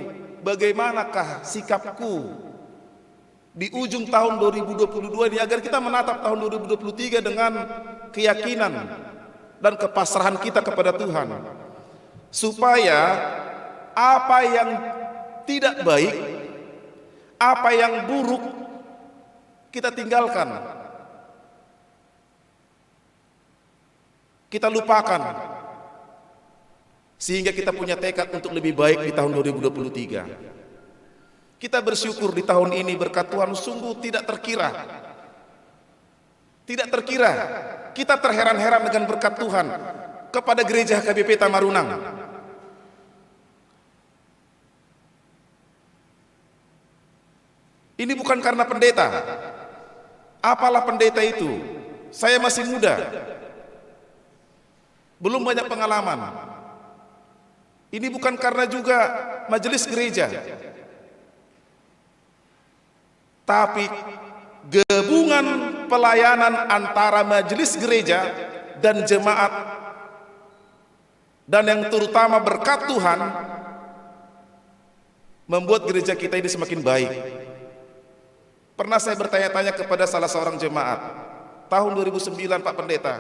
bagaimanakah sikapku di ujung tahun dua ribu dua puluh dua ini, agar kita menatap tahun dua ribu dua puluh tiga dengan keyakinan dan kepasrahan kita kepada Tuhan, supaya apa yang tidak baik, apa yang buruk, kita tinggalkan, kita lupakan, sehingga kita punya tekad untuk lebih baik di tahun dua ribu dua puluh tiga. Kita bersyukur di tahun ini, berkat Tuhan, sungguh tidak terkira. Tidak terkira. Kita terheran-heran dengan berkat Tuhan kepada gereja H K B P Tamarunang. Ini bukan karena pendeta. Apalah pendeta itu? Saya masih muda. Belum banyak pengalaman. Ini bukan karena juga majelis gereja. Tapi gabungan pelayanan antara majelis gereja dan jemaat, dan yang terutama berkat Tuhan, membuat gereja kita ini semakin baik. Pernah saya bertanya-tanya kepada salah seorang jemaat, tahun dua ribu sembilan, Pak Pendeta,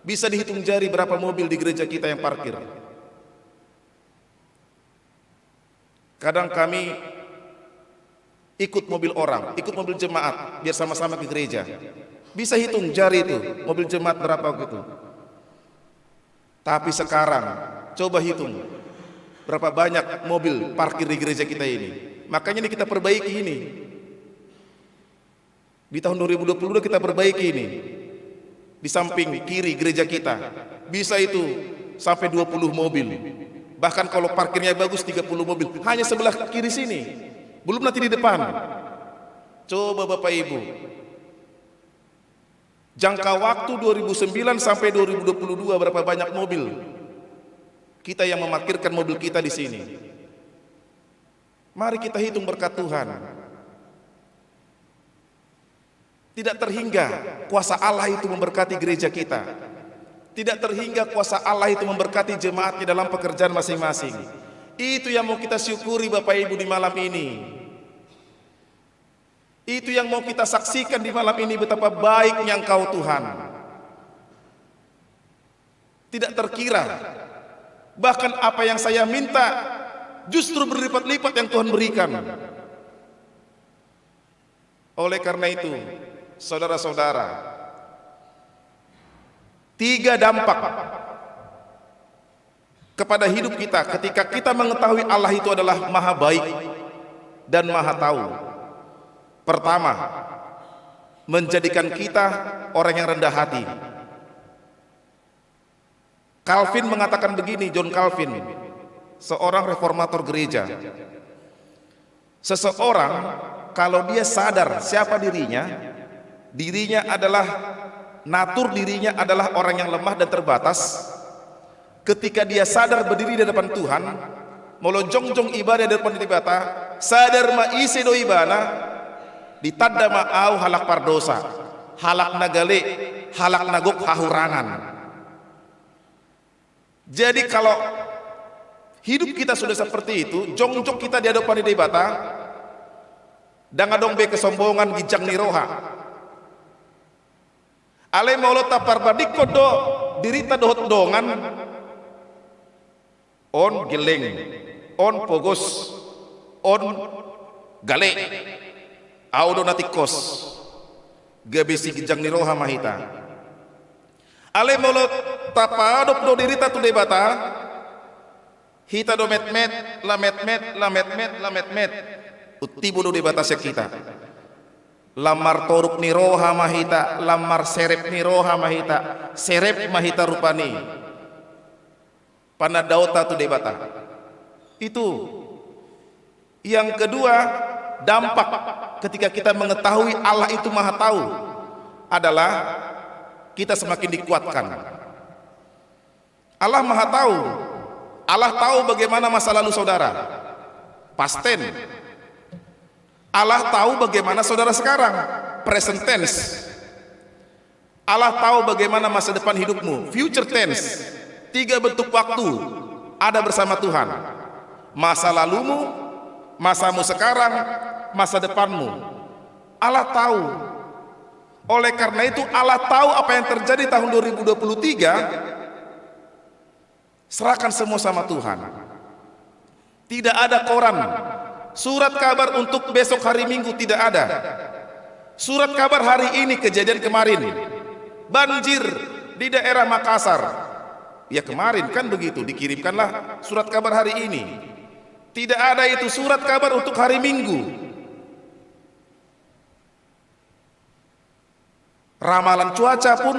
bisa dihitung jari berapa mobil di gereja kita yang parkir. Kadang kami ikut mobil orang, ikut mobil jemaat, biar sama-sama ke gereja. Bisa hitung jari itu, mobil jemaat berapa gitu. Tapi sekarang, coba hitung berapa banyak mobil parkir di gereja kita ini. Makanya ini kita perbaiki ini. Di tahun dua ribu dua puluh dua kita perbaiki ini. Di samping kiri gereja kita, bisa itu sampai dua puluh mobil. Bahkan kalau parkirnya bagus, tiga puluh mobil. Hanya sebelah kiri sini. Belum nanti di depan. Coba Bapak Ibu. Jangka waktu dua ribu sembilan sampai dua ribu dua puluh dua, berapa banyak mobil kita yang memarkirkan mobil kita di sini. Mari kita hitung berkat Tuhan. Tidak terhingga kuasa Allah itu memberkati gereja kita. Tidak terhingga kuasa Allah itu memberkati jemaatnya dalam pekerjaan masing-masing. Itu yang mau kita syukuri, Bapak Ibu, di malam ini. Itu yang mau kita saksikan di malam ini, betapa baiknya Engkau, Tuhan. Tidak terkira. Bahkan apa yang saya minta justru berlipat-lipat yang Tuhan berikan. Oleh karena itu, saudara-saudara, tiga dampak kepada hidup kita ketika kita mengetahui Allah itu adalah Maha Baik dan Maha Tahu. Pertama, menjadikan kita orang yang rendah hati. Calvin mengatakan begini, John Calvin, seorang reformator gereja. Seseorang, kalau dia sadar siapa dirinya, dirinya adalah, natur dirinya adalah orang yang lemah dan terbatas. Ketika dia sadar berdiri di hadapan Tuhan, molo jongjong ibana di hadapan Debata, sadar ma ise do ibana, ditanda ma ahu halak pardosa, halak na gale, halak na gok hahurangan. Jadi, kalau hidup kita sudah seperti itu, jongjong kita di hadapan Debata, ndang adong be kesombongan, ginjang ni roha. Alai molo taparbandingkon do dirita dohot dongan, on gelleng, on pogos, on gale, ahu do na tingkos, gabe siginjang ni roha ma hita. Alai molo tapaadop do dirita tu Debata, hita do metmet, lametmet, lametmet, lametmet. Untibo do Debata sian hita. Lam martoruk ni roha ma hita, lam marserep ni roha ma hita, serep ma hita rupani. Panandaonta tu Debata. Itu. Yang kedua, dampak ketika kita mengetahui Allah itu Maha Tahu adalah kita semakin dikuatkan. Allah Maha Tahu. Allah tahu bagaimana masa lalu saudara. Past tense. Allah tahu bagaimana saudara sekarang. Present tense. Allah tahu bagaimana masa depan hidupmu. Future tense. Tiga bentuk waktu. ada bersama Tuhan. Masa lalumu, masamu sekarang, masa depanmu. Allah tahu. Oleh karena itu, Allah tahu apa yang terjadi tahun dua ribu dua puluh tiga. Serahkan semua sama Tuhan. Tidak ada koran, surat kabar untuk besok hari Minggu tidak ada. Surat kabar hari ini, kejadian kemarin, banjir di daerah Makassar. Ya, kemarin kan begitu, dikirimkanlah surat kabar hari ini. Tidak ada itu surat kabar untuk hari Minggu. Ramalan cuaca pun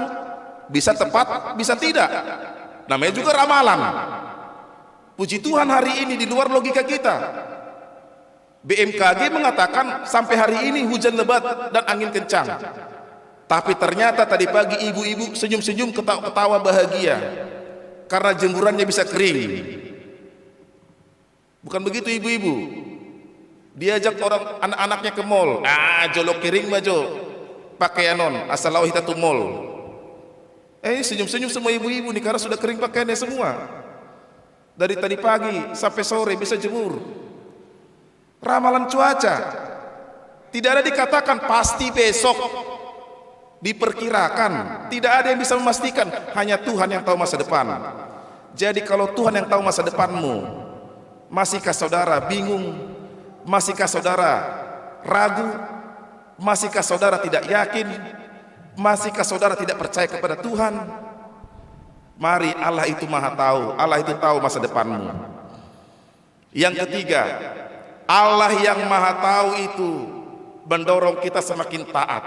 bisa tepat, bisa tidak. Namanya juga ramalan. Puji Tuhan, hari ini di luar logika kita. B M K G mengatakan sampai hari ini hujan lebat dan angin kencang. Tapi ternyata tadi pagi ibu-ibu senyum-senyum, ketawa-ketawa, bahagia karena jemurannya bisa kering. Bukan begitu, ibu-ibu? Diajak orang, anak-anaknya ke mall. Ah, jolo kering ma jo pakaian on, asa laho hita tu mall. Eh, senyum-senyum semua ibu-ibu nih, karena sudah kering pakaiannya semua. Dari tadi pagi sampai sore bisa jemur. Ramalan cuaca. Tidak ada dikatakan pasti besok. Diperkirakan. Tidak ada yang bisa memastikan. Hanya Tuhan yang tahu masa depan. Jadi, kalau Tuhan yang tahu masa depanmu, masihkah saudara bingung? Masihkah saudara ragu? Masihkah saudara tidak yakin? Masihkah saudara tidak percaya kepada Tuhan? Mari, Allah itu Maha Tahu. Allah itu tahu masa depanmu. Yang ketiga, Allah yang Maha Tahu itu mendorong kita semakin taat.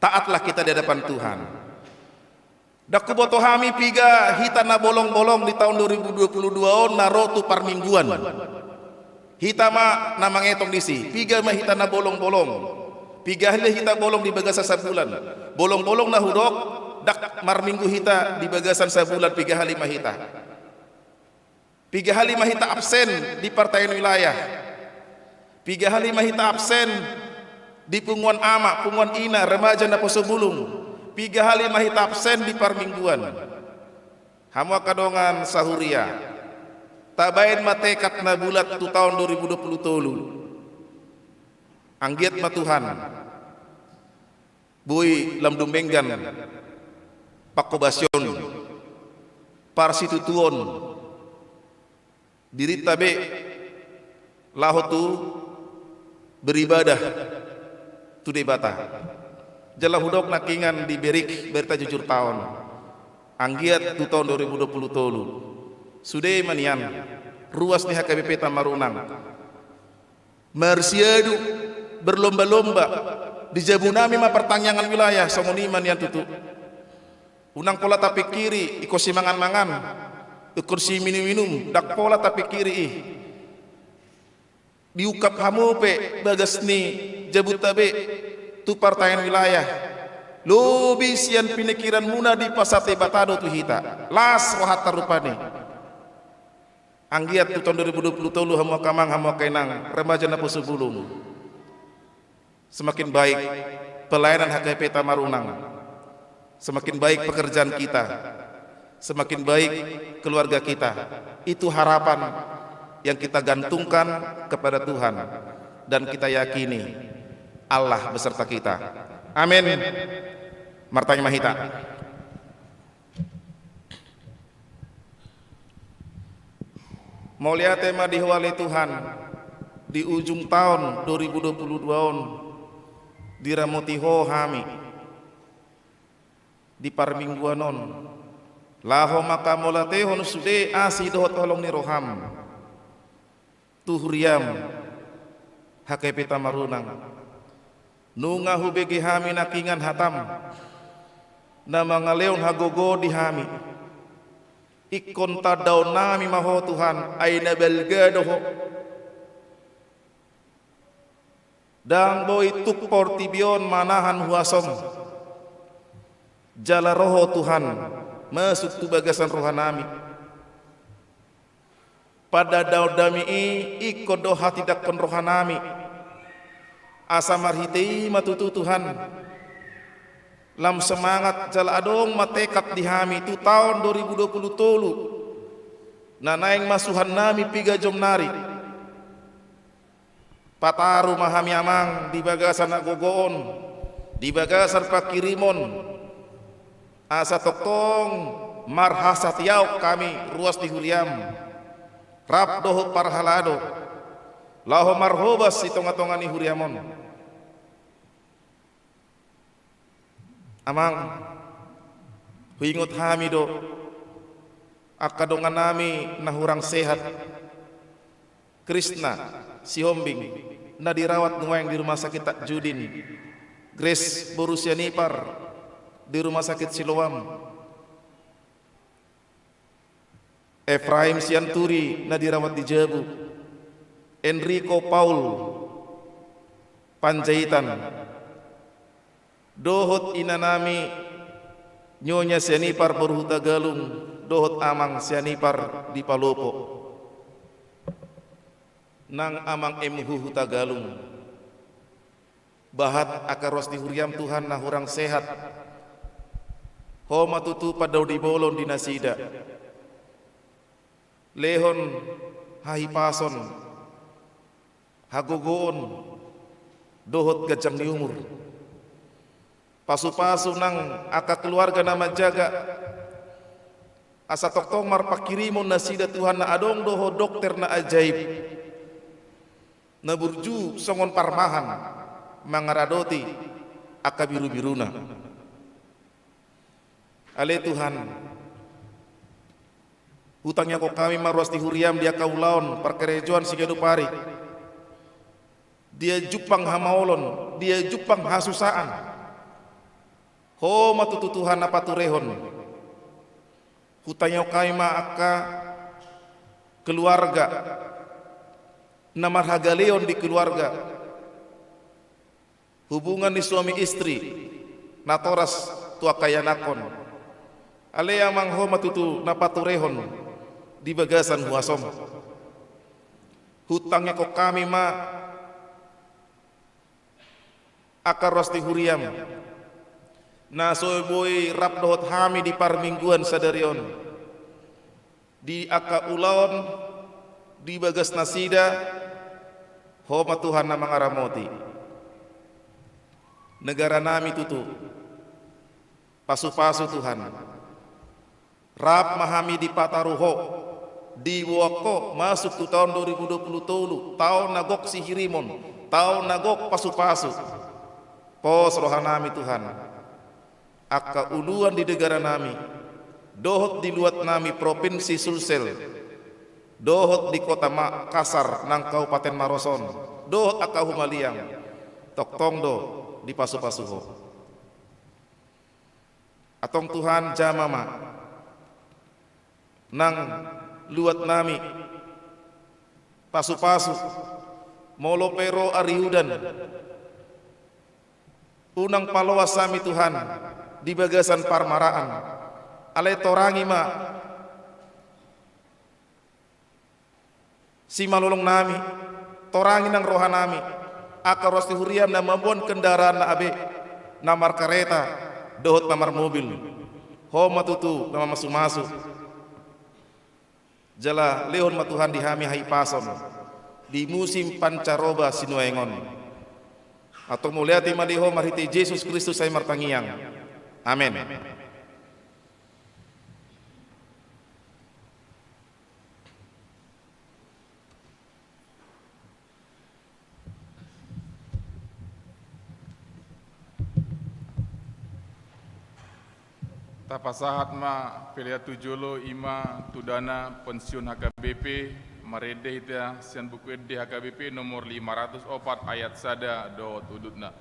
Taatlah kita di hadapan Tuhan. Ndang huboto hami piga hita na bolong-bolong di tahun dua ribu dua puluh dua on na ro tu parmingguan. Hita ma na mangetong disi, piga ma hita na bolong-bolong. Piga hali hita bolong di bagasan sabulan. Bolong-bolong na hudok, ndang marminggu hita di bagasan sabulan, piga hali ma hita. Piga hali ma hita absen di partai wilayah. Piga hali ma hita absen di punguan ama, punguan ina, remaja, naposo bulung. Piga hali ma hita absen di parmingguan. Hamu angka dongan sahuria, tabaen ma tekad na bulat tu taon dua ribu dua puluh tolu. Anggiat ma Tuhan boi lam dumenggan panghobasion, parsitutuon dirinta be laho tu beribadah tu Debata. Jala hudok nangkiningan di Berik, Berita Jujur Taon, anggiat tu taon dua ribu dua puluh tolu sude ma nian ruas ni H K B P Tamarunang marsiadu, berlomba-lomba. Di jabu nami ma partangiangan wilayah, songon i ma nian tutu. Unang pola tapingkiri ingkon simangan-mangan, ingkon siminum-minum, ndang pola tapingkiri i. Diungkap hamu pe bagas ni jabunta be tu partangiangan wilayah. Lobi sian pingkiranmuna dipasada Debata do tu hita. Las rohanta rupani. Anggiat tu taon dua ribu dua puluh tolu, hamu angka amang, hamu angka inang, remaja, naposo bulung, semakin baik pelayanan H K B P Tamarunang, semakin baik pekerjaan kita, semakin baik keluarga kita. Itu harapan yang kita gantungkan kepada Tuhan, dan kita yakini Allah beserta kita. Amin. Martangiang ma hita. Mauliate ma di Ho ale Tuhan, di ujung taon dua ribu dua puluh dua on diramoti Ho hami di parmingguan on, laho manghamauliatehon sude asi dohot holong ni roham tu huriam H K B P Tamarunang. Nunga hubege hami nangkiningan hatam na mangalehon hagogoon di hami. Ingkon tandaonnami ma Ho Tuhan, ai na balga do Ho. Ndang boi tuk portibi on manahan huasom. Jala ro Ho Tuhan masuk tu bagasan rohanami. Pandaondami i ingkon do hatindangkon rohanami. Asa marhite i ma tutu Tuhan, lam semangat jala adong ma tekad di hami tu taon dua ribu dua puluh tolu. Na naeng ma suhannami piga jom nari. Pataru ma hami Amang di bagasan hagogoon, di bagasan panghirimon, asa tongtong marhasatiaon hami ruas ni huriam, rap dohot parhalado, laho marhobas di tongatonga ni huriam on. Amang, huingot hami do angka dongannami na hurang sehat. Krisna Sihombing na dirawat nuaeng di Rumah Sakit Tajudin, Grace boru Sianipar di Rumah Sakit Siloam, Efraim Sianturi na dirawat di Jabu, Enrico Paul Panjaitan, dohot inanami Nyonya Sianipar boru Hutagalung, dohot Amang Sianipar di Palopo, nang Amang M H Hutagalung. Bahat angka ruas ni huriam Tuhan na hurang sehat. Ho ma tutu pandao ni bolon di nasida. Lehon hahipason, hagogoon, dohot ganjang ni umur. Pasupasu nang angka keluarga na manjaga, asa tongtong marpanghirimon nasida Tuhan, na adong do Ho dokter na ajaib, na burju songon parmahan mangaradoti angka birubiruna. Ale Tuhan, hutangiangkon hami ma ruas ni huriam di angka ulaon parkarejoan siganup ari, dia jumpang hamaolon, dia jumpang hasusaan. Ho ma tutu Tuhan na paturehon. Hutangiangkon hami ma angka keluarga na marhagaleon di keluarga, hubungan ni suami istri, natoras tu angka ianakhon. Ale Amang, Ho ma tutu na paturehon di bagasan huasom. Hutangiangkon hami ma angka ruas ni huriam na so boi rap dohot hami di parmingguan sadari on, di angka ulaon di bagas nasida. Ho ma Tuhan na mangaramoti. Negaranami tutu, pasupasu Tuhan. Rap ma hami dipataru Ho, diboan Ho masuk tu taon dua ribu dua puluh tolu, taon na gok sihirimon, taon na gok pasupasu. Pos rohanami Tuhan, angka uluan di negaranami, dohot di luatnami Propinsi Sulsel, dohot di Kota Makassar nang Kabupaten Maros on, dohot angka humaliang, tongtong do dipasupasu Ho. Antong Tuhan, jama ma nang luatnami, pasupasu. Molo pe ro ari udan, unang paloas hami Tuhan di bagasan parmaraan. Alai torangi ma simalolongnami, torangi nang rohanami, angka ruas ni huriam na mamboan kendaraan na abe, na markareta dohot na marmobil. Ho ma tutu na mamasumasu. Jala lehon ma Tuhan di hami hahipason di musim pancaroba sinuaeng on. Antong mauliate ma di Ho marhite Jesus Kristus hami martangiang. Amen. Tapasahat ma pelean tu jolo, i ma tu dana pensiun H K B P, marende hita sian Buku Ende H K B P nomor lima ratus opat ayat sada dohot udutna.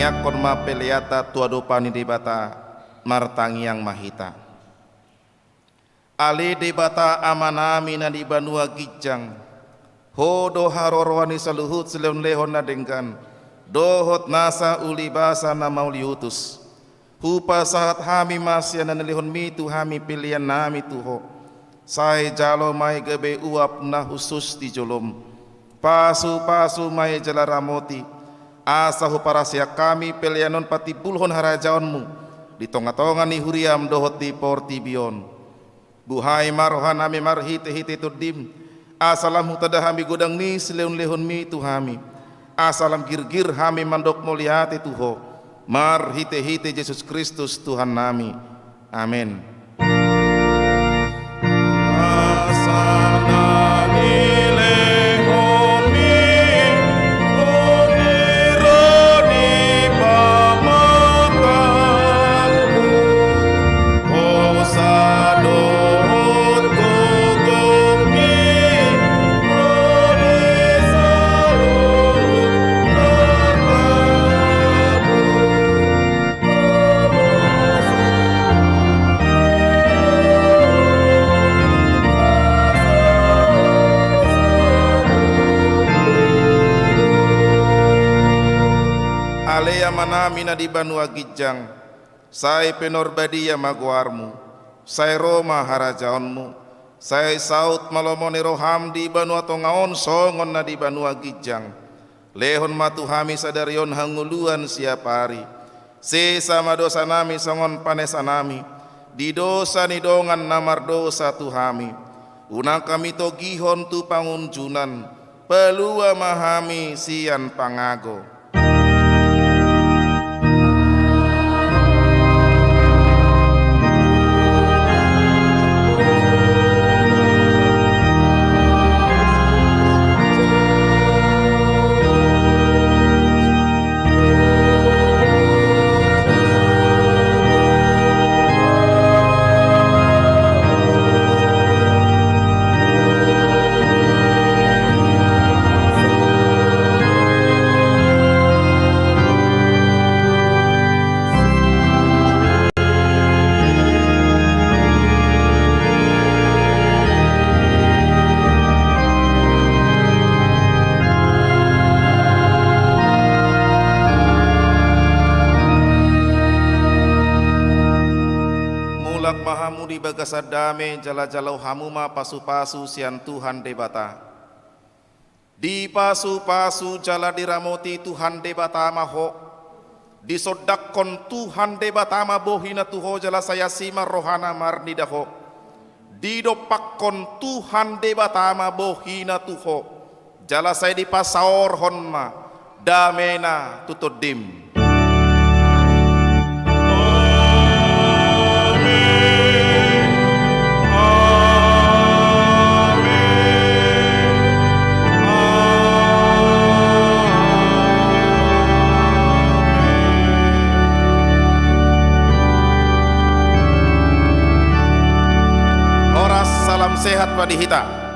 Angkon ma peleanta tu adopan ni Debata. Martangiang ma hita. Ale Debata Amanami na di banua ginjang, Ho do haroroan ni saluhut silehonlehon na denggan dohot nasa ulibasa na mauliutus. Hupasahat hami ma sian na nilehonMi tu hami peleannami tu Ho. Sai jalo ma i gabe uap na hushus di joloM. Pasupasu ma i jala ramoti, asa huparsiap hami pelean on patimbulhon harajaonMu di tongatonga ni huriaM dohot di portibi on. Buhai ma rohanami marhitehite TondiM, asa lam hutanda hami godang ni silehonlehonMi tu hami, asa lam girgir hami mandok mauliate tu Ho, marhitehite Jesus Kristus Tuhannami. Amen. Ale Amanami na di banua ginjang, sai pinarbadia ma goarMu, sai ro ma harajaonMu, sai saut ma lomo ni rohaM di banua tonga on songon na di banua ginjang. Lehon ma tu hami sadari on hangoluan siapari. Sesa ma dosanami songon panesanami di dosa ni dongan na mardosa tu hami. Unang hami togihon tu pangunjunan, palua ma hami sian pangago. Mulak ma hamu di bagasan dame, jala jalo hamu ma pasupasu sian Tuhan Debata. Dipasupasu jala diramoti Tuhan Debata ma ho. Disondangkon Tuhan Debata ma bohiNa tu ho jala sai asi ma rohaNa marnida ho. Didompakkon Tuhan Debata ma bohiNa tu ho, jala sai dipasaorhon ma dameNa tu tondim. Amen. Amen. Amen. Horas, salam sehat ma di hita.